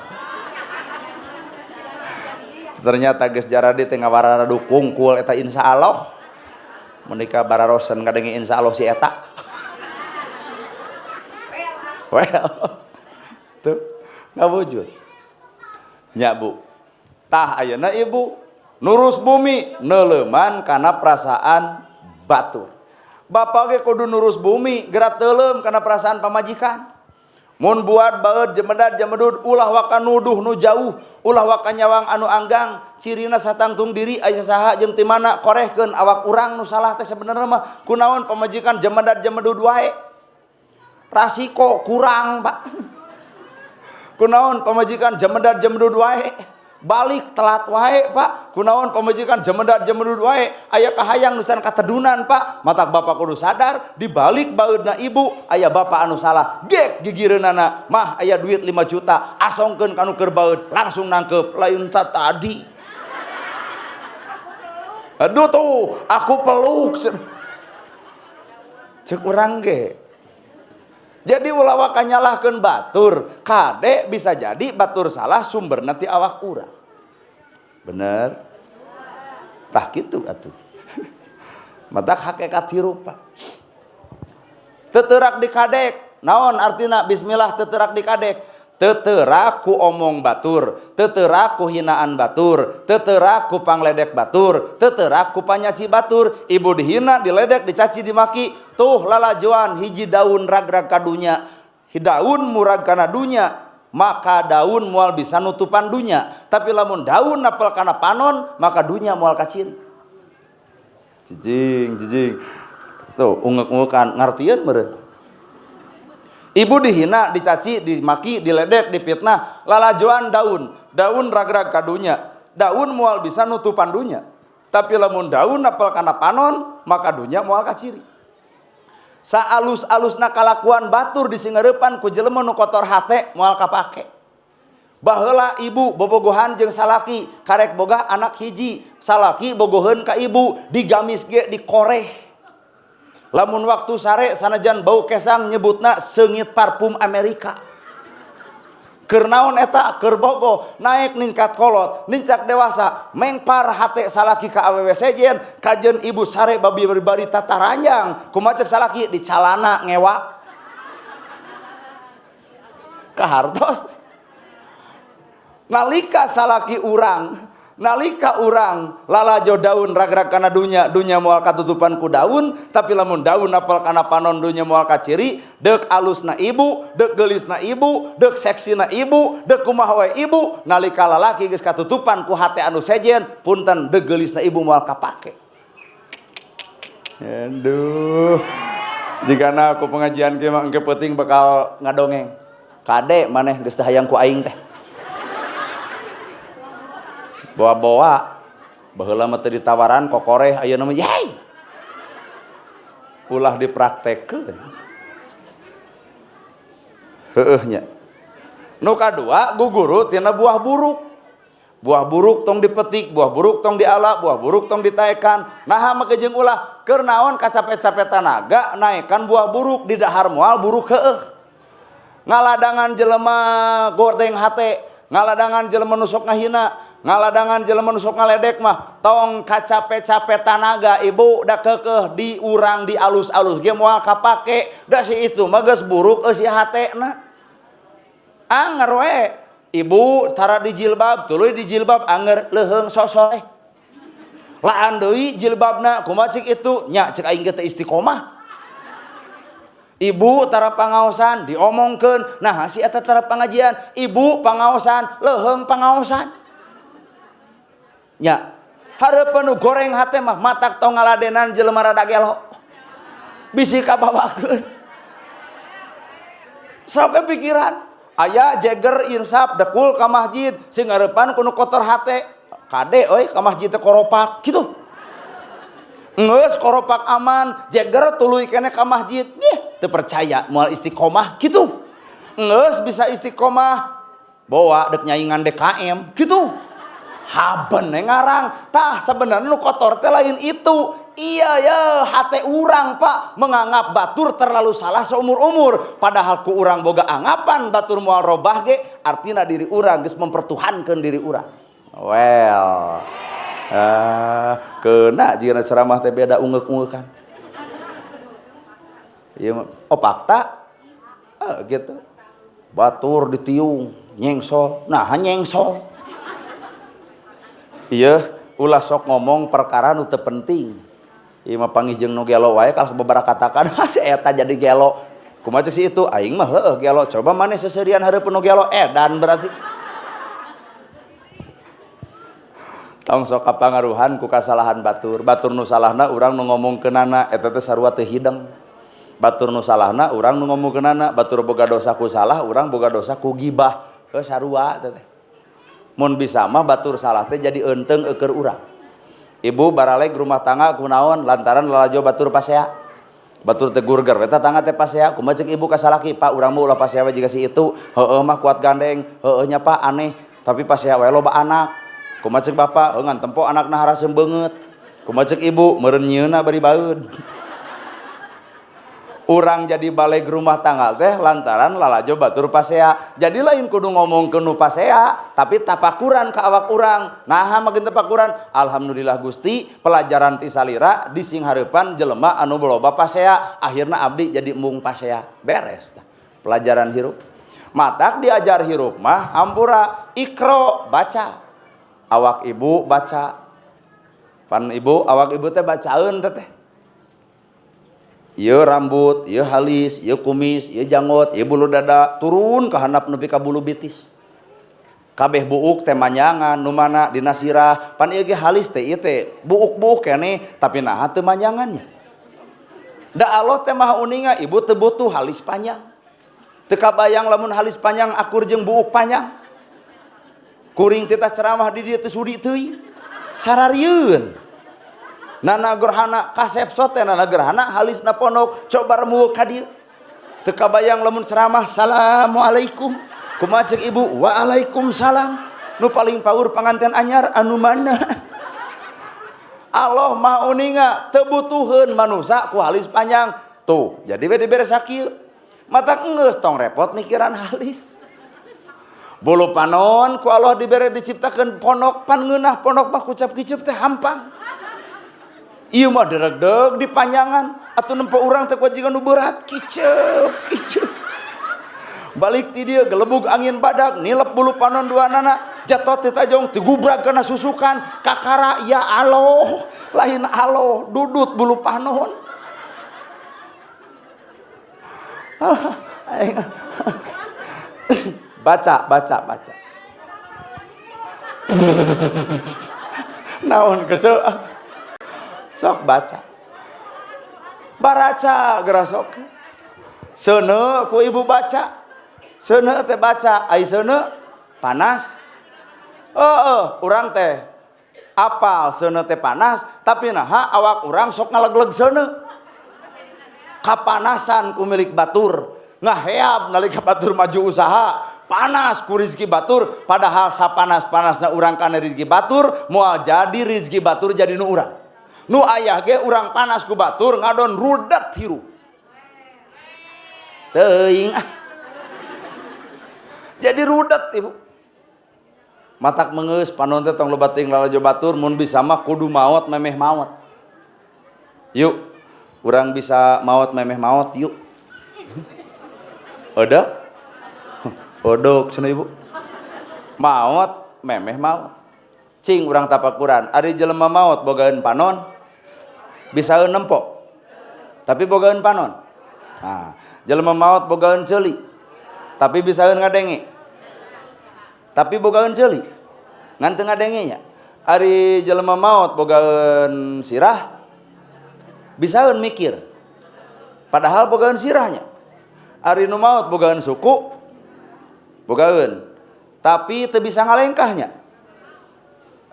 Ternyata geus jaradi teh ngawararadu kungkul eta insyaallah. Menika bararosen ngadenge insyaallah si eta. Well. Tuh ngawujud. Nya Bu. Tah ayeuna ibu nurus bumi neuleuman kana perasaan batur. Bapak ge kudu nurus bumi, gerak teuleum kana perasaan pamajikan. Mun buat baeud jemedad jemedud ulah waka nuduh nu jauh, ulah waka nyawang anu anggang, cirina satangtung diri aya saha jeung ti mana korehkeun awak urang nu salah teh sebenarnya mah kunaon pamajikan jemedad jemedud wae. Rasiko kurang, Pak. Kunaon pamajikan jemedad jemedud wae. Balik telat wae Pak, kunaon pamajikan jemedad jemedud wae, aya kahayang nu can katedunan Pak, matak bapak kudu sadar dibalik baeudna ibu aya bapak anu salah, gek gigireunana mah aya duit 5 juta, asongkeun ka nu keur baeud, langsung nangkep, lain ta tadi. Aduh tuh, aku peluk. Cek urang ge. Jadi ulah waka nyalahkeun batur, kade bisa jadi batur salah sumber nanti awak urang. Bener? Tah kitu atuh. Matak hakikat hirup Pak. Teterak di kadek, naon artina bismillah teterak di kadek. Teu teurak ku omong batur, teu teurak ku hinaan batur, teu teurak ku pangledek batur, teu teurak ku panyaci batur. Ibu dihina, diledek, dicaci, dimaki. Tuh lalajoan hiji daun ragrag ka dunya, daun murag kana dunya, maka daun moal bisa nutupan dunya. Tapi lamun daun napel kana panon, maka dunya moal kaciri. Cicing, cicing. Tuh ungek-ungekan ngartieun meureun. Ibu dihina, dicaci, dimaki, diledek, dipitnah, lalajoan daun, daun ragrag ka dunya, daun moal bisa nutupan dunya. Tapi lamun daun napel kana panon, maka dunya moal kaciri. Saalus-alusna kalakuan batur disingareupan ku jelema nu kotor hate moal kapake. Baheula ibu bobogohan jeung salaki, karek boga anak hiji, salaki bogoheun ka ibu, digamis ge dikoreh. Lamun waktu sare sanajan bau kesang nyebutna seungit parfum Amerika. Keur naon eta? Keur bogoh, naik ningkat kolot, nincak dewasa, mengpar hate salaki ka awewe sejen, kajeun ibu sare babi bari tataranjang, kumaha cek salaki di calana ngewa. Kahartos. Nalika salaki urang, nalika urang lalajo daun ragrag kana dunya, dunya moal katutupan ku daun, tapi lamun daun napel kana panon dunya moal kaciri. Deuk alusna ibu, deuk geulisna ibu, deuk seksina ibu, deuk kumaha wae ibu, nalika lalaki geus katutupan ku hate anu sejen, punten deuk geulisna ibu moal kapake. Aduh, jigana aku pengajian kieu mah engke peuting bakal ngadongeng. Kade maneh geus teu hayang ku aing teh. Bawa-bawa baheula mah teu ditawaran kokoreh, ayeuna mah yey. Ulah dipraktekkeun. Heueuh nya. Nu kadua guguru tina buah buruk. Buah buruk tong dipetik, buah buruk tong diala, buah buruk tong ditaekan. Naha make jeung ulah? Keur naon kacape-cape tanaga naekan buah buruk di dahar moal buruk heueuh. Ngaladangan jelema gordeng hate, ngaladangan jelema nu sok ngahina, ngaladangan jelema nu sok ngaledek mah tong kacape-cape tanaga ibu da keukeuh di urang di alus-alus ge moal kapake, da si itu mah geus buruk eusi hatena. Anger we ibu tara dijilbab, tuluy dijilbab anger leuheung sosoleh. Laan deui jilbabna kumaha cik itu nya cek aing ge teu istiqomah. Ibu tara pangaosan diomongkeun, nah si eta tara pangajian, ibu pangaosan leuheung pangaosan. Nya hareupeun nu goreng hate mah matak tong ngaladenan jelema rada gelo. Bisi kabawakeun. Sok pikiran aya jeger insaf dekul ka masjid sing ngarepan ku nu kotor hate. Kade euy ka masjid teh koropak kitu. Geus koropak aman, jeger tuluy keneh ka masjid. Nih, teu percaya moal istiqomah kitu. Geus bisa istiqomah bawa dek nyaingan DKM kitu. Haben ngarang. Tah sebenarnya nu kotor teh lain itu. Iya ya, hate urang Pak menganggap batur terlalu salah seumur-umur. Padahal ku urang boga anggapan batur moal robah ge, artina diri urang geus mempertuhankeun diri urang. Well, kena jika ceramah teh beda ungek-ungekan. Iya, oh fakta, gitu. Batur ditiung, nyengsol, nah nyengsol. Iya, ulah sok ngomong perkara nu teu penting. Ieu mah panggih jeung nu gelo wae kalah beberapa katakan, ha si eta jadi gelo. Kumaha cek si itu? Aing mah heueuh gelo. Coba maneh seserian hareupeun nu gelo edan berarti. Tong sok kapangaruhan ku kasalahan batur. Batur nu salahna urang nu ngomongkeunana eta teh sarua teu hideng. Batur nu salahna urang nu ngomongkeunana, batur boga dosa ku salah, urang boga dosa ku gibah. Heuh sarua eta teh. Mun bisa mah batur salah teh jadi eunteng eueur urang. Ibu baraleg rumah tangga kunaon lantaran lalajo batur pasea. Batur teh gurger we tangga teh pasea. Kumaha ceuk ibu ka salaki, Pak urang mah ulah pasea we jiga si itu. Heueuh mah kuat gandeng, heueuh nya Pak aneh, tapi pasea we loba anak. Kumaha ceuk bapak, heuh ngan tempo anakna haraseum beungeut. Kumaha ceuk ibu, meureun nyieunna bari baeud. Urang jadi baleg rumah tangga teh lantaran lalajo batur pasea. Jadi lain kudu ngomong ke nu pasea, tapi tapakuran ka awak urang. Naha makin tapakuran? Alhamdulillah Gusti, pelajaran ti salira di sing hareupan jelema anu loba pasea, akhirna abdi jadi embung pasea. Beres tah. Pelajaran hirup. Matak diajar hirup mah hampura ikro baca. Awak ibu baca. Pan ibu awak ibu teh bacaeun teh. Ieu rambut, ieu halis, ieu kumis, ieu janggot, ieu bulu dada turun ka handap nepi ka bulu betis. Kabeh buuk teh manjangan nu mana dina sirah, pan ieu ge halis teh ieu teh buuk-buuk keneh tapi naha teu manjangannya. Da Allah teh maha uninga ibu teu butuh halis panjang. Teu kabayang lamun halis panjang akur jeung buuk panjang. Kuring teh ceramah di dieu teu sudi teuing. Sararieun. Nana gerhana kasep sote nana gerhana halisna pondok coba remuwek ka dieu. Teu kabayang lamun ceramah assalamualaikum. Kumaha ceuk ibu? Waalaikumsalam. Nu paling paur panganten anyar anu mana? Allah maha uninga teu butuheun manusa ku halis panjang. Tuh, jadi we dibere sakieu. Matak geus tong repot mikiran halis. Bulu panon ku Allah dibere diciptakeun pondok pan ngeunah pondok mah kucap kicep teh hampang. Ieu mah deregdeg di panjangan atuh nempo urang teh kuajigan nu berat kicep kicep. Balik ti dieu gelebug angin badak nilep bulu panon duanana jatuh ti tajong tigubrag kana susukan kakara ya Allah lain Allah dudut bulu panon. Baca baca baca. Naon keceu sok baca. Baraca geura sok. Seuneu ku ibu baca. Seuneu teh baca, ai seuneu panas. Heeh, urang teh apal seuneu teh panas, tapi naha awak urang sok ngalegleg seuneu. Kapanasan ku milik batur, ngaheab nalika batur maju usaha, panas ku rizki batur, padahal sapanas-panasna urang kana rizki batur, moal jadi rizki batur jadi nu urang. Nu ayah ge urang panas ku batur ngadon rudet hirup. Teuing ah. Jadi rudet ibu. Matak mengeus panon teh tong loba teuing lalajo batur mun bisa mah kudu maot memeh maot. Yuk, urang bisa maot memeh maot yuk. Odok? Odok cenah ibu. Maot memeh maot. Cing urang tapakuran, ari jelema maot bogaeun panon bisaeun nempo. Tapi bogaeun panon. Nah, jelema maot bogaeun ceuli. Tapi bisaeun ngadenge. Tapi bogaeun ceuli. Ngan teu ngadenge nya. Ari jelema maot bogaeun sirah bisaeun mikir. Padahal bogaeun sirahnya. Ari nu maot bogaeun suku bogaeun. Tapi teu bisa ngalengkahnya.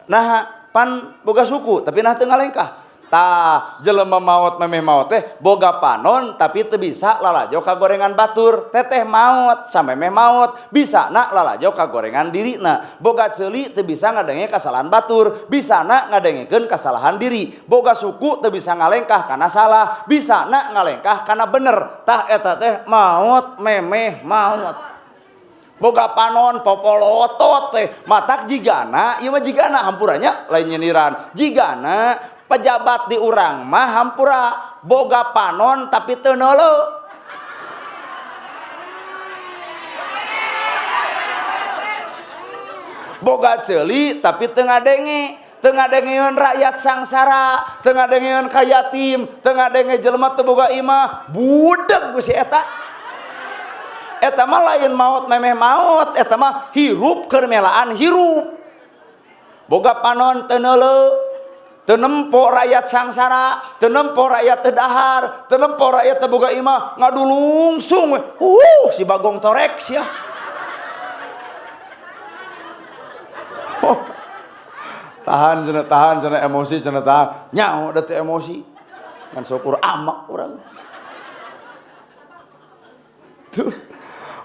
Nah, pan boga suku tapi nah teu ngalengkah. Tah jelema maot memeh maot teh boga panon tapi teu bisa lalajo ka gorengan batur. Teteh maot samemeh maot bisa na lalajo ka gorengan dirina. Boga ceuli teu bisa ngadenge kasalahan batur, bisa na ngadengekeun kasalahan diri. Boga suku teu bisa ngalengkah kana salah, bisa na ngalengkah kana bener. Tah eta teh maot memeh maot. Boga panon popolotot teh matak jigana ieu mah jigana hampuranya lain nyindiran. Jigana pejabat di urang mah hampura boga panon tapi teu neuleu. Boga ceuli tapi teu ngadenge, teu ngadengeun rakyat sangsara, teu ngadengeun ka yatim, teu ngadenge jelema teu boga imah, budeg ku si eta. Eta mah lain maot memeh maot, eta mah hirup keur melaan hirup. Boga panon teu neuleu, teu nempo rakyat sangsara, teu nempo rakyat teu dahar, teu nempo rakyat teu boga imah, ngadulungsung we. Si Bagong torek sia. Oh. Tahan cenah emosi cenah tahan. Nyaho da teu emosi. Ngan syukur amak urang. Tuh.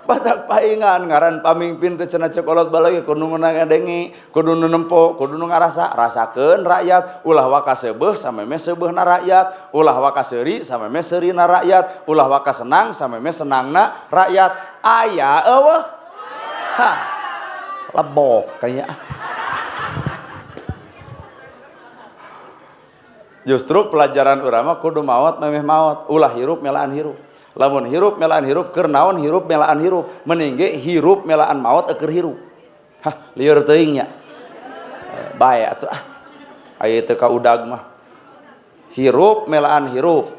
Batak paingan ngaran pamimpin teh cenah cek kolot balagi kudu ngadenge, kudu nu nempo, kudu nu ngarasa, rasakeun rakyat, ulah waka seubeuh samemeh seubeuhna rakyat, ulah waka seuri samemeh seurina rakyat, ulah waka senang samemeh senangna rakyat. Aya eueuh. Ha. Lebok kayaknya. Justru pelajaran urang mah kudu maot memeh maot, ulah hirup melaan hirup. Lamun hirup melaan hirup keur naon hirup melaan hirup mending ge hirup melaan maot keur hirup. Hah, lieur teuing nya. Bae atuh ah. Aya teu ka udag mah. Hirup melaan hirup.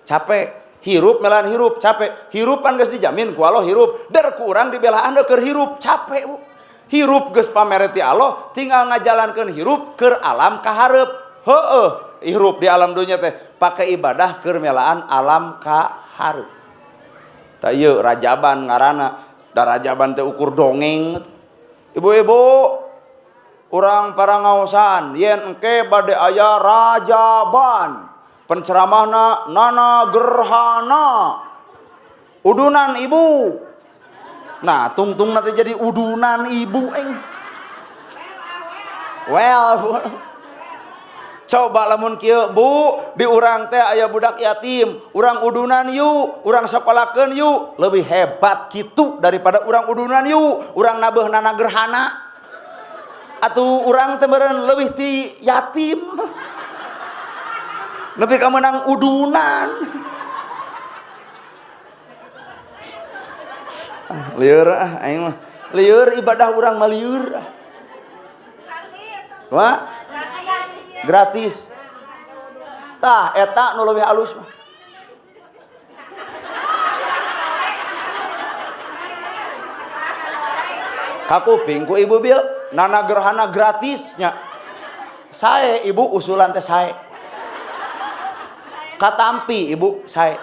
Capek. Hirup melaan hirup capek. Hirup pan geus dijamin ku Allah hirup. Der ku urang dibelaan keur hirup capek, Bu. Hirup geus pamere ti Allah, tinggal ngajalankeun hirup keur alam kahareup. Heueuh, hirup di alam dunya teh pake ibadah keur melaan alam kahareup. Tah ieu rajaban ngaranna, da rajaban teh ukur dongeng. Ibu-ibu, urang parangaosan yen engke bade aya rajaban. Penceramahna Nana Gerhana. Udunan ibu. Nah, tungtung nanti jadi udunan ibu eng. Well, coba lamun kieu Bu, di urang teh aya budak yatim, urang udunan yuk, urang sakolakeun yuk, lebih hebat kitu daripada urang udunan yuk, urang nabeuh Nana Gerhana. Atuh urang teh meureun leuwih ti yatim. Nepi ka meunang udunan. Lieur ah aing mah. Lieur ibadah urang mah lieur. Wah? Gratis. Tah eta nu leuwih alus mah. Kakuping ku ibu bieu Nana Gerhana gratis nya. Sae ibu usulan teh sae. Katampi ibu sae.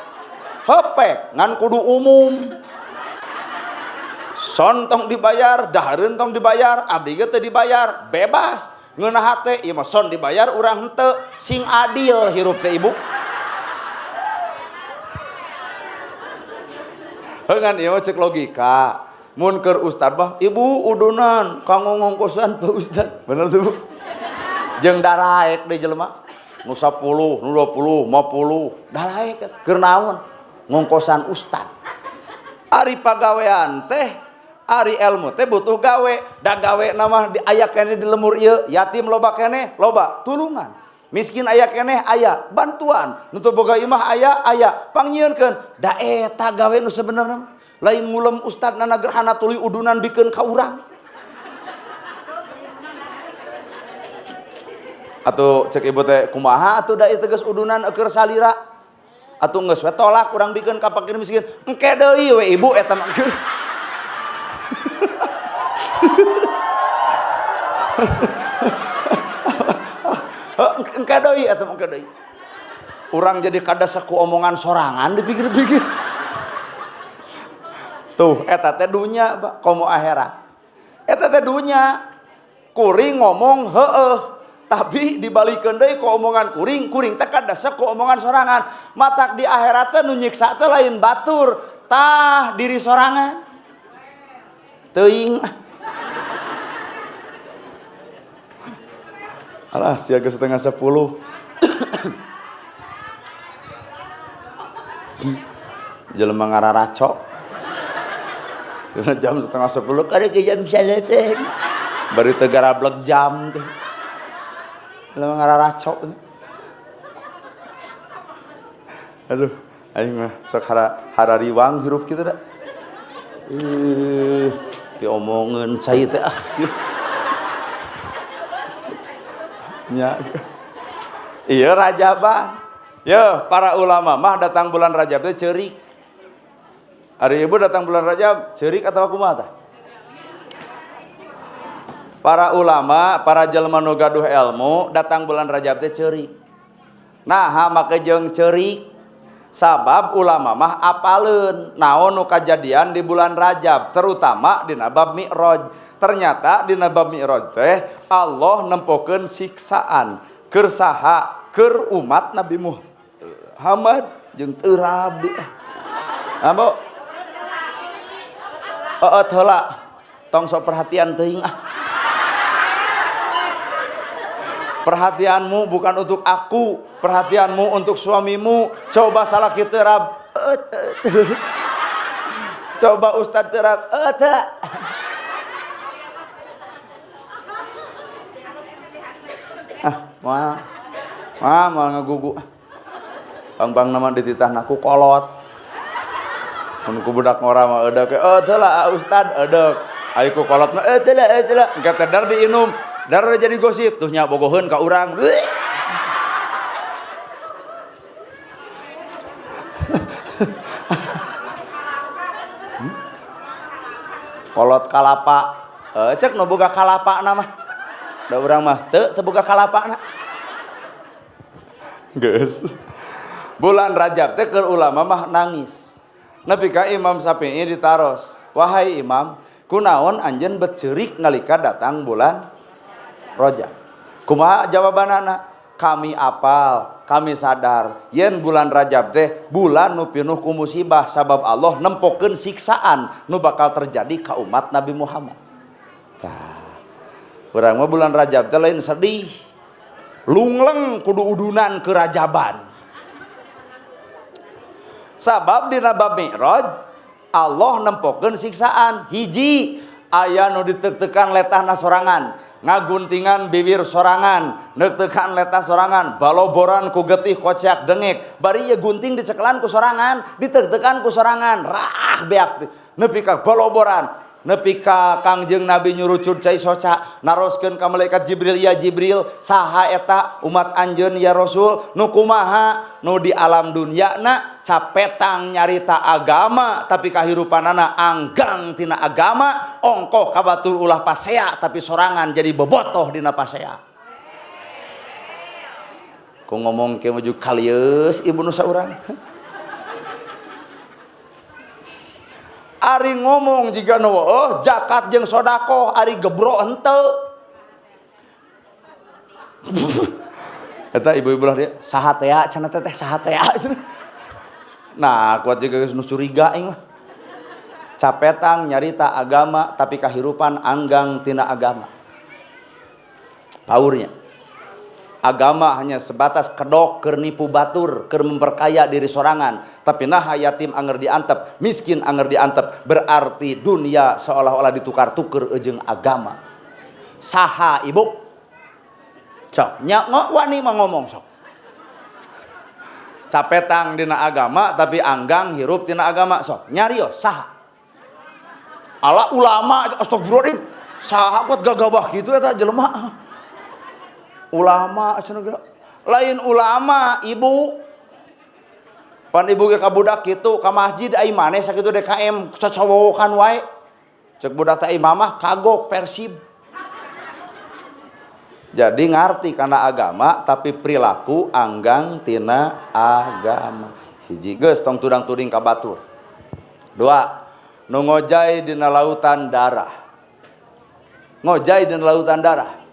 Hepek ngan kudu umum. Son tong dibayar, dahareun tong dibayar, abdi ge teu dibayar, bebas. Ngeunah hate ieu mah son dibayar urang henteu, sing adil hirup teh ibu. Heuh ngan ieu mah ceuk logika. Mun keur ustad mah ibu udunan kanggo ngongkosan Pak Ustad. Bener tuh Bu. Jeung daraek deui jelema. Nu 10, nu 20, 50, daraek keur naon? Ngongkosan ustad. Ari pagawean teh, ari ilmu teh butuh gawe. Da gawe nama di aya keneh di lemur ieu, yatim loba keneh, loba tulungan. Miskin aya keneh aya bantuan. Nu teu boga imah aya aya pangnyieunkeun. Da eta gawe nu sebenarna mah. Lain ngulem ustad Nana Gerhana tuluy udunan bikeun ka urang. Atuh cek ibu teh kumaha atuh da ieu teh geus udunan keur salira. Atuh geus we tolak urang bikeun ka fakir miskin. Engke deui we ibu eta mah. Engke deui eta mah engke deui. Urang jadi kadasek ku omongan sorangan dipikir-pikir. Tuh eta teh dunya Pak, komo akhirat. Eta teh dunya. Kuring ngomong heueuh, tapi dibalikeun deui ku omongan kuring, kuring teh kadasek ku omongan sorangan. Matak di akhirat teh nu nyiksa teh lain batur, tah diri sorangan. Teuing. Alah, sia geus 9:30. Jelema ngararacok. Jam 9:30 kada ke jam 9. Bari teu garablek jam teh. Jelema ngararacok. Aduh, aing mah sok harariwang hirup kitu da. Diomongeun cai teh ah sieun. Nya. Iya rajaban. Yeuh, para ulama mah datang bulan Rajab teh ceurik. Ari ibu datang bulan Rajab ceurik atawa kumaha tah? Para ulama, para jelema nu gaduh ilmu datang bulan Rajab teh ceurik. Nah, make jeung ceurik sabab ulama mah apaleun naon nu kajadian di bulan Rajab, terutama dina bab Mi'raj. Ternyata dina bab Mi'raj teh Allah nempokeun siksaan keur saha? Keur umat Nabi Muhammad jeung teu rabi. Ambo. Heeh heula. Tong sok perhatian teuing ah. Perhatianmu bukan untuk aku, perhatianmu untuk suamimu. Coba salah kitu rab. Coba ustad teu rab. Ah, moal. Ah, moal ngagugu. Pang-pang nama dititahna ku kolot. Mun ku budak ngora mah eudek oh teu lah ustad eudek. Ai ku kolot mah teu lah teu lah. Engke teh dar diinum, dar jadi gosip tuh nya bogoheun ka urang. Kolot kalapa. Cek nu boga kalapana mah. Da urang mah teu teu boga kalapana. Geus. Bulan Rajab teh keur ulama mah nangis. Nepi ka Imam Syafi'i ditaros, "Wahai Imam, kunaon anjeun bet ceurik nalika datang bulan Rajab?" Kumaha jawabanana? Kami apal, kami sadar yen bulan Rajab teh bulan nu pinuh ku musibah sabab Allah nempokeun siksaan nu bakal terjadi ka umat Nabi Muhammad. Tah. Urang mah bulan Rajab teh lain sedih. Lungleng kudu udunan ke Rajaban. Sabab dina bab Mi'raj Allah nempokeun siksaan. Hiji aya nu ditek-tekan letahna sorangan, ngaguntingan bibir sorangan, neuk-teukan letah sorangan, baloboran ku getih kocak dengek, bari ieu gunting dicekelan ku sorangan, ditek-tekan ku sorangan, rah beak nepi ka baloboran. Nepi ka Kangjeng Nabi nyurucud cai soca naroskeun ka malaikat Jibril, ya Jibril saha eta umat anjeun ya Rasul nu kumaha nu di alam dunya na capetang nyarita agama tapi kahirupanana anggang tina agama ongkoh ka batur ulah pasea tapi sorangan jadi bobotoh dina pasea. Ku ngomong ke maju kalieus ibu nu saurang. Ari ngomong jika nu oh zakat jeung sodakoh ari gebro henteu. Eta ibu-ibu lah dia saha tea cenah teh saha tea. Nah kuat juga geus nu curiga aing mah. Capetang nyarita agama tapi kahirupan anggang tina agama. Paurnya. Agama hanya sebatas kedok keur nipu batur, keur memperkaya diri sorangan. Tapi nah yatim anger diantep, miskin anger diantep, berarti dunia seolah-olah ditukar-tuker jeung agama. Saha ibu? Sok, nya wani mah ngomong sok. Capetang dina agama tapi anggang hirup tina agama sok. Nyarios saha? Ala ulama astagfirullahaladzim, saha kuat gagabah kitu eta jelema. Ulama cenah lain ulama ibu pan ibu ge ka budak kitu ka masjid ai maneh sakitu DKM cocowokan wae cek budak teh imamah kagok Persib. Jadi ngarti kana agama tapi perilaku anggang tina agama. Hiji geus tong tudang-tuding ka batur. Dua, nu ngojay dina lautan darah. Ngojay dina lautan darah.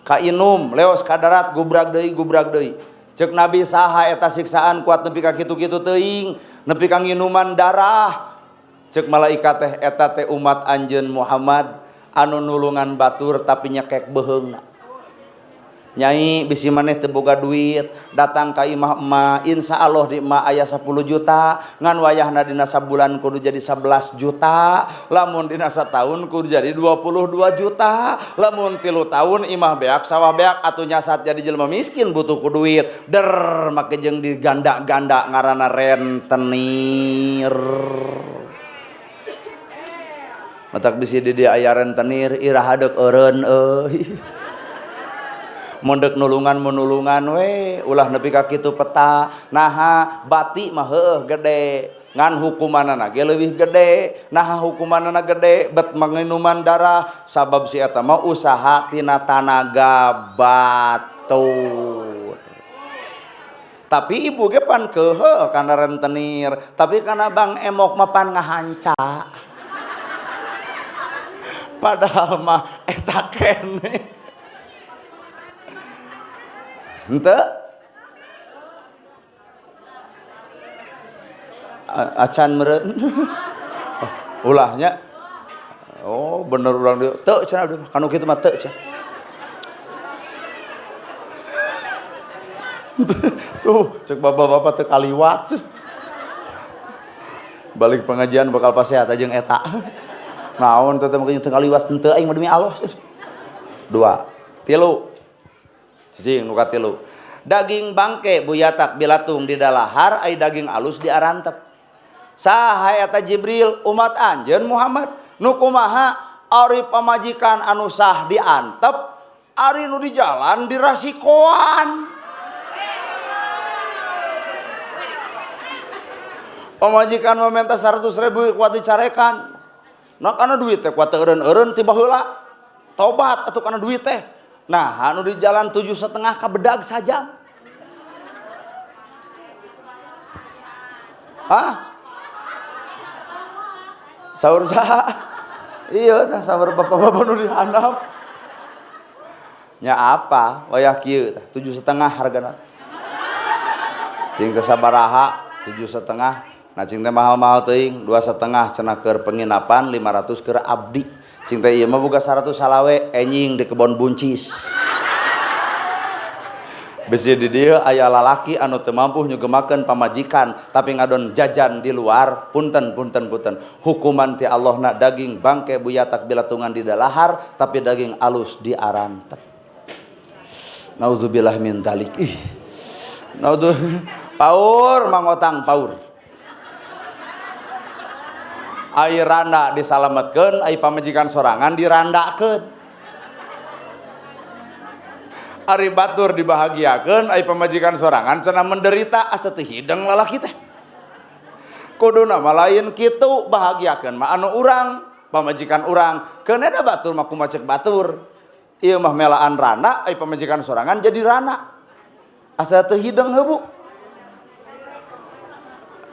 Kainum leos ka darat gubrak deui cek Nabi saha eta siksaan kuat nepi ka kitu-kitu teuing nepi ka nginuman darah cek malaikat teh eta teh umat anjeun Muhammad anu nulungan batur tapi nyekek beuheungna. Nyai bisi maneh teu boga duit datang ka imah emak insyaallah di emak aya 10 juta ngan wayahna dina sabulan kudu jadi 11 juta lamun dina sataun kudu jadi 22 juta lamun 3 tahun imah beak sawah beak atuh nyasat jadi jelema miskin butuh ku duit der make jeung diganda-ganda ngaranna rentenir. Matak bisi di dieu aya rentenir iraha deuk eureun euy. Mondek nulungan menulungan we ulah nepi ka kitu peta naha bati mah heueuh gede ngan hukumanana ge leuwih gede naha hukumanana gede bet manginuman darah sabab si eta mah usaha tina tanaga batur. Tapi ibu ge pan keuheuh kana rentenir tapi kana Bang Emok mah pan ngahanca padahal mah eta keneh. Henteu? Acan meureun. Ulahnya. Oh, bener urang dieu. Teu cenah abdi mah. Kanu kitu mah teu cenah. Tuh, cek bapak-bapak teu kaliwat. Balik pengajian bakal pasehat jeung eta. Naon teh teh teu kaliwat henteu aing mah demi Allah. Dua, tilu. Cicing nu katilu. Daging bangke buyatak bilatung di dalahar ai daging alus di arantep. Saha eta Jibril umat anjeun Muhammad nu kumaha ari pamajikan anu sah diantep ari nu di jalan dirasikoan. Pamajikan meminta 100.000 kuat dicarekan. Nah karena duit teh kuat eureun-eureun tiba heula. Tobat atuh karena duit teh. Nah anu di jalan 7,5 ka bedag sajam. Hah? Saur saha? Iya tah saur bapak-bapak nu di handap. Nya apa? Wayah kieu tah 7,5 hargana. Cing teh sabaraha 7,5. Nah cing teh mahal-mahal teuing 2,5 cenah keur penginapan 500 keur abdi. Cing teh ieu mah boga 100 salawe enjing di kebon buncis. Bisi di dieu aya lalaki anu teu mampu nyugemakeun pamajikan tapi ngadon jajan di luar, punten punten punten. Hukuman ti Allahna daging bangke buyatak bilatungan di dalahar tapi daging alus di arantep. Nauzubillah min dzalik. Ih. Naudzu paur mangotang paur. Ai randa disalametkeun, ai pamajikan sorangan dirandakeun. Ari batur dibahagiakeun, ai pamajikan sorangan cenah menderita asa teu hideng lalaki teh. Kuduna mah lain kitu, bahagiakeun mah anu urang, pamajikan urang. Keun da batur mah kumaha cek batur. Ieu mah melaan randa, ai pamajikan sorangan jadi rana. Asa teu hideng heuh Bu.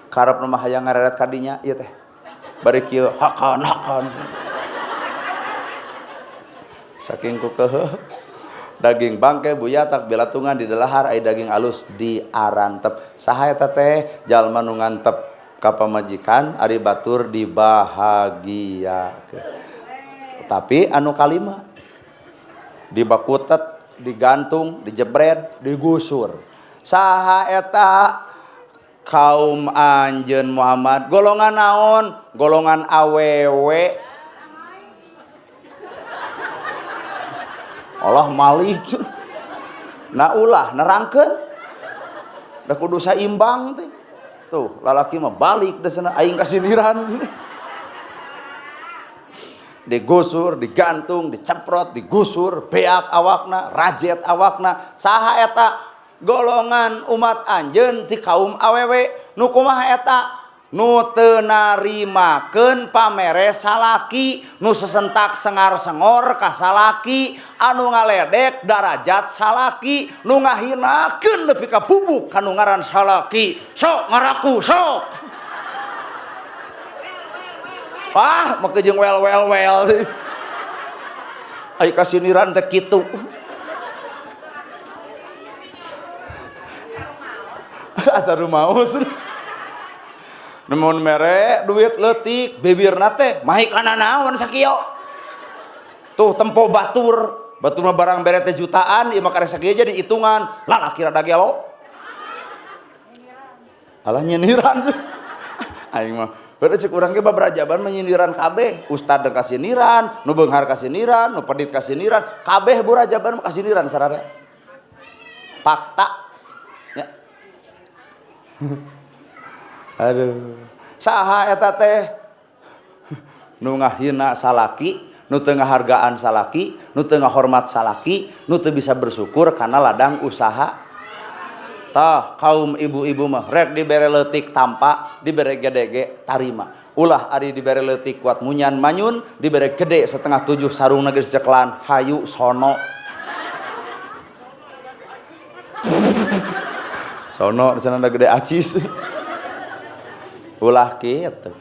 Karepna mah hayang ngareret ka dinya ieu teh. Bari kieu hakan hakan. Saking ku keuheuh. Daging bangke buyatak bilatungan di dalahar ai daging alus di arantep. Saha eta teh jalma nu ngantep ka pamajikan ari batur dibahagiakeun. Tapi anu kalima dibakutet, digantung, dijebret, digusur. Saha eta kaum anjeun Muhammad golongan naon? Golongan awewe. Allah malik. Nah ulah nerangkeun. Da kudu saimbang teh. Tuh lalaki mah balik da cenah aing kasiniran. Digusur, digantung, diceprot, digusur, beak awakna, rajet awakna. Saha eta? Golongan umat anjeun ti kaum awewe. Nu kumaha eta? Nu teu narimakeun pamere salaki, nu sesentak sengar-sengor ka salaki, anu ngaledek darajat salaki, nu ngahinakeun nepi ka bubuk kanu ngaran salaki. Sok ngaraku sok. Ah, make jeung wel wel wel. Ai kasiniran teh kitu. Asa rumaos. Nemun mere duit leutik bibirna teh mahi kana naon sakieu. Tuh tempo batur, batur mah barang bere teh jutaan, ieu mah karek sakieu jadi hitungan. Lalaki rada gelo. Alah nyindiran. Aing mah heueuh cek urang ge babarajaban menyindiran kabeh. Ustad deung kasiniran, nu beunghar kasiniran, nu pedit kasiniran, kabeh burajaban mah kasiniran sararea. Fakta. Ya. Aduh. Saha eta teh nu ngahina salaki, nu teu ngahargaan salaki, nu teu ngahormat salaki, nu teu bisa bersyukur karena ladang usaha. Tah kaum ibu-ibu mah rek dibere leutik tampa, dibere gede ge tarima. Ulah ari dibere leutik kuat munyan manyun, dibere gede 6:30 sarung geus ceklan, hayu sono. Sono cenah gede acis. Ulah kitu.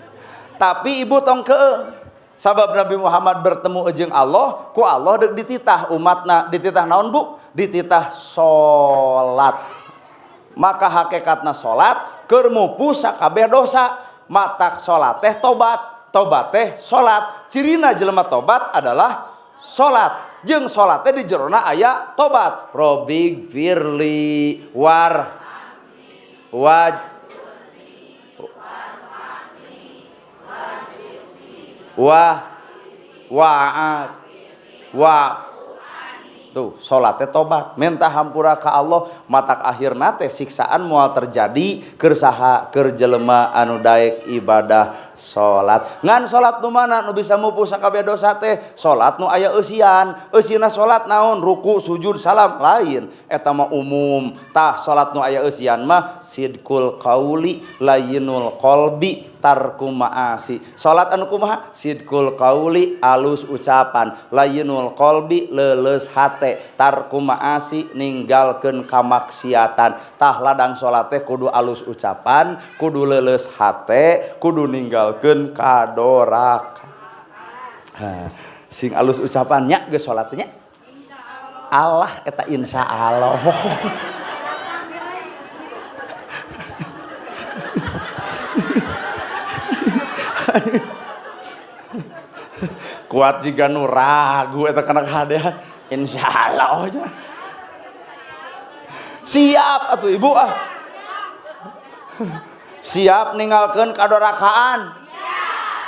Tapi ibu tong keung. Sabab Nabi Muhammad bertemu jeung Allah, ku Allah deuk dititah umatna, dititah naon Bu? Dititah salat. Maka hakikatna salat keur mupu sakabeh dosa. Matak salat teh tobat, tobat teh salat. Cirina jelema tobat adalah salat. Jeung salat teh di jerona aya tobat. Robig firli war waj wa wa'ad wa Tuh, salat teh tobat, minta hampura ka Allah, matak akhirna teh siksaan moal terjadi keur saha, keur jelema anu daek ibadah salat. Ngan salat nu mana nu bisa mupus sakabeh dosa teh? Salat nu aya eusian. Eusina salat naon? Ruku, sujud, salam, lain. Eta mah umum. Tah salat nu aya eusian mah sidqul qauli layinul qalbi tarku ma'asi. Salat anu kumaha? Sidqul qauli alus ucapan, layinul qalbi leuleus hate, tarku ma'asi ninggalkeun kamaksiatan. Tah ladang salat teh kudu alus ucapan, kudu leuleus hate, kudu ninggalkeun kadoraka. Sing alus ucapannya geus salatnya. Allah eta insyaallah. Kuat jika nu ragu eta kana kahadean insyaallah. Siap atuh ibu ah. Siap ninggalkeun kadorakaan.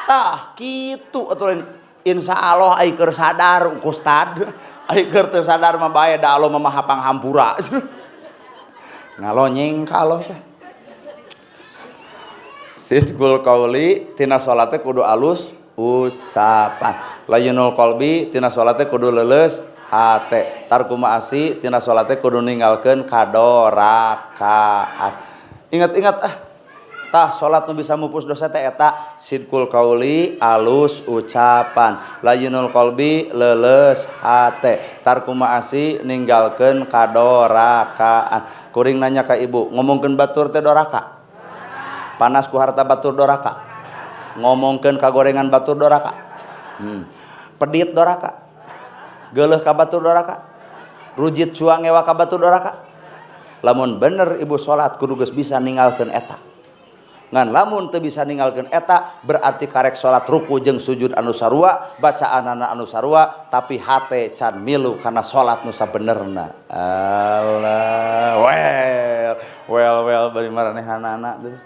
Tah kitu atuh lain insyaallah ai keur sadar ustad. Ai keur teu sadar mah bae da Allah mah maha panghampura. Ngalonyeng ka Allah teh. Sidqul qauli tina salat teh kudu alus ucapan. Layinul qalbi tina salat teh kudu leuleus hate. Tarku ma'asi tina salat teh kudu ninggalkeun kadorakaan. Ingat-ingat ah. Tah salat nu bisa mupus dosa teh eta sidqul qauli alus ucapan, layinul qalbi leuleus hate, tarku ma'asi ninggalkeun kadorakaan. Kuring nanya ka ibu, ngomongkeun batur teh doraka? Panas ku harta batur doraka? Ngomongkeun kagorengan batur doraka? Pedit doraka? Geuleuh ka batur doraka? Rujit cuang ngewa ka batur doraka? Lamun bener ibu salat kudu geus bisa ninggalkeun eta. Ngan lamun teu bisa ninggalkeun eta berarti karek salat ruku jeung sujud anu sarua, bacaanana anu sarua, tapi hate can milu kana salat nu sabenerna. Allah, well, well, well bari maranehanana tuh.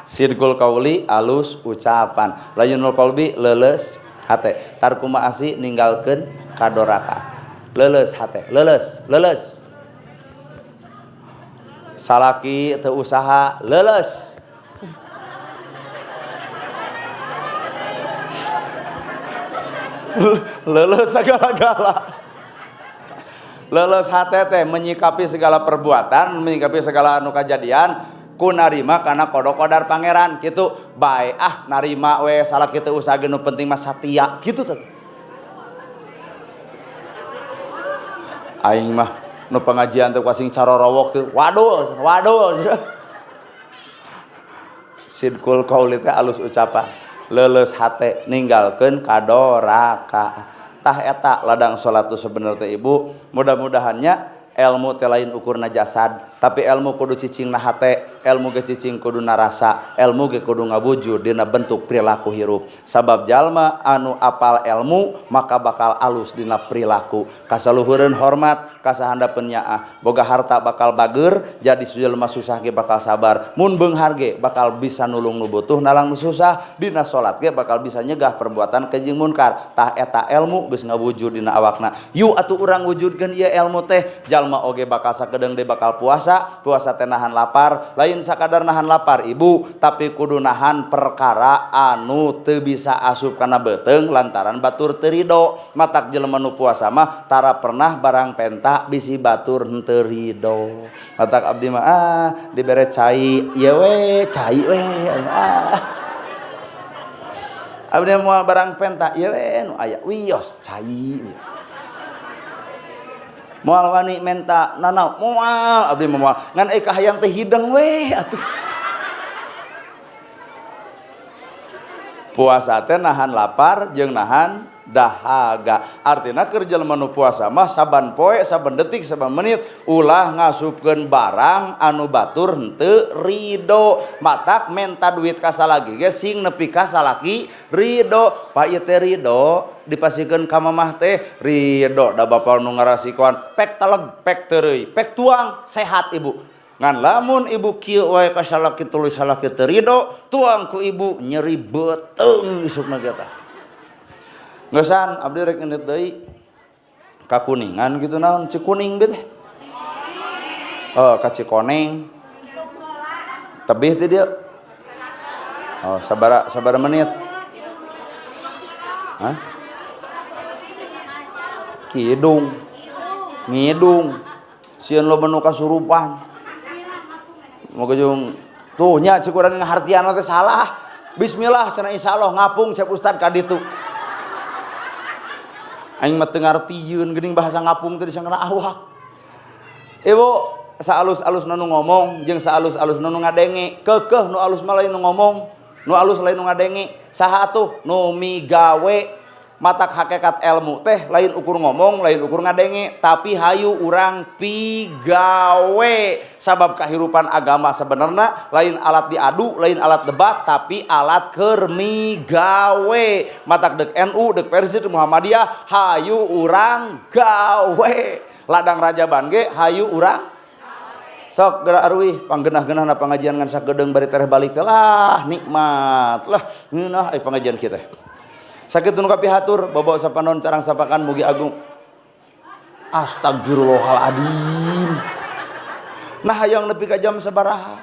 Sidqul qauli alus ucapan, layunul qalbi leuleus hate, tarku ma'asi ninggalkeun kadoraka. Leuleus hate, leuleus, leuleus. Salaki teu usaha leuleus. Leuleus segala-gala. Leuleus hate teh menyikapi segala perbuatan, menyikapi segala anu kajadian ku narima kana qada qadar pangeran kitu. Bae ah narima we salaki teu usaha ge nu penting mah satia kitu teh. Aing mah nu pengajian teh kasing carorowok teh wadul wadul. Sidqul qauli teh alus ucapan, leuleus hate ninggalkeun kadoraka. Tah eta ladang salat tu sebenarnya teh ibu, mudah-mudahannya ilmu teh lain ukurna jasad, tapi ilmu kudu cicingna hate, ilmu ge cicing kudu narasa, ilmu ge kudu ngawujud dina bentuk perilaku hirup. Sabab jalma anu apal ilmu maka bakal alus dina perilaku. Kasaluhureun hormat, kasahandapeun nyaah, boga harta bakal bager, jadi jelema susah ge bakal sabar. Mun beunghar ge bakal bisa nulung nu butuh, nalang nu susah, dina salat ge bakal bisa nyegah perbuatan keji munkar. Tah eta ilmu geus ngawujud dina awakna. Yu atuh urang wujudkeun ieu ilmu teh, jalma oge bakal sakedeung deui bakal puasa, puasa teh nahan lapar, lain sakadar nahan lapar ibu, tapi kudu nahan perkara anu teu bisa asup kana beuteung lantaran batur teu rido. Matak jelema nu puasa mah tara pernah barang penta bisi batur henteu rido. Matak abdi mah ah dibere cai ieu we, cai we ah. Abdi moal barang penta ieu we nu aya wios cai. Moal wani menta nana moal abdi mah moal ngan euy kahayang teh hideng we atuh. Puasa teh nahan lapar jeung nahan dahaga. Artina keur jelema nu puasa mah saban poe, saban detik, saban menit ulah ngasupkeun barang anu batur henteu rido. Matak menta duit ka salaki ge sing nepi ka salaki rido. Pak ieu teh rido dipasikeun ka mamah teh rido da bapa nu ngarasikoan pek teleg pek teureuy pek tuang sehat ibu. Ngan lamun ibu kieu wae ka salaki tuluy salaki teu rido tuang ku ibu nyeri beuteung isukna ge tah. Ngeusan abdi rek ngeunit deui. Ka Kuningan gitu naon Cikuning teh. Oh, ka Cikoneng. Tebih teh dia. Oh, sabara sabara menit? Hah? Kidung. Ngidung. Sieun loba nu kasurupan. Moga jeung tuh nya cek urang ngahartian teh salah. Bismillah cenah, insyaallah ngapung cek ustad ka ditu. Aing mah teu ngartieun geuning bahasa ngapung teh disangkana awak. Ibu, saalus-alus nu ngomong jeung saalus-alus nu ngadenge, keukeuh nu alus mah lain nu ngomong, nu alus lain nu ngadenge. Saha atuh? Nu migawe. Matak hakikat ilmu teh lain ukur ngomong, lain ukur ngadenge, tapi hayu urang pigawe. Sabab kahirupan agama sebenarnya lain alat diadu, lain alat debat, tapi alat keur migawe. Matak dek NU, dek Persis, dek Muhammadiyah, hayu urang gawe. Ladang Rajaban ge hayu urang sok gerak aruih panggenah-genahna pengajian ngan sakedeung bari tereh balik teh lah nikmat lah ngeunah ai pengajian kita. Sakitu nu kapihatur, bobo sapanon carang sapakan, mugi agung. Astagfirullahaladzim. Nah, hayang nepi ka jam sabaraha?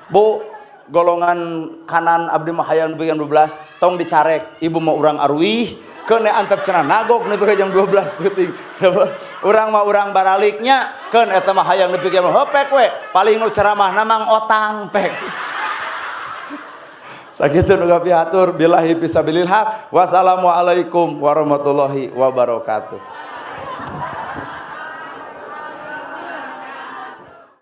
Bu, golongan kanan abdi mah hayang nepi jam 12, tong dicarek. Ibu mau urang aruih, keun antep cenah nagok nepi ka jam 12 peuting. Urang mah urang baraliknya, keun eta mah hayang nepi ka jam hopek we. Paling nu ceramahna mang otang pek. Sakitu nu kapihatur, billahi fisabilil haq. Wassalamualaikum warahmatullahi wabarakatuh.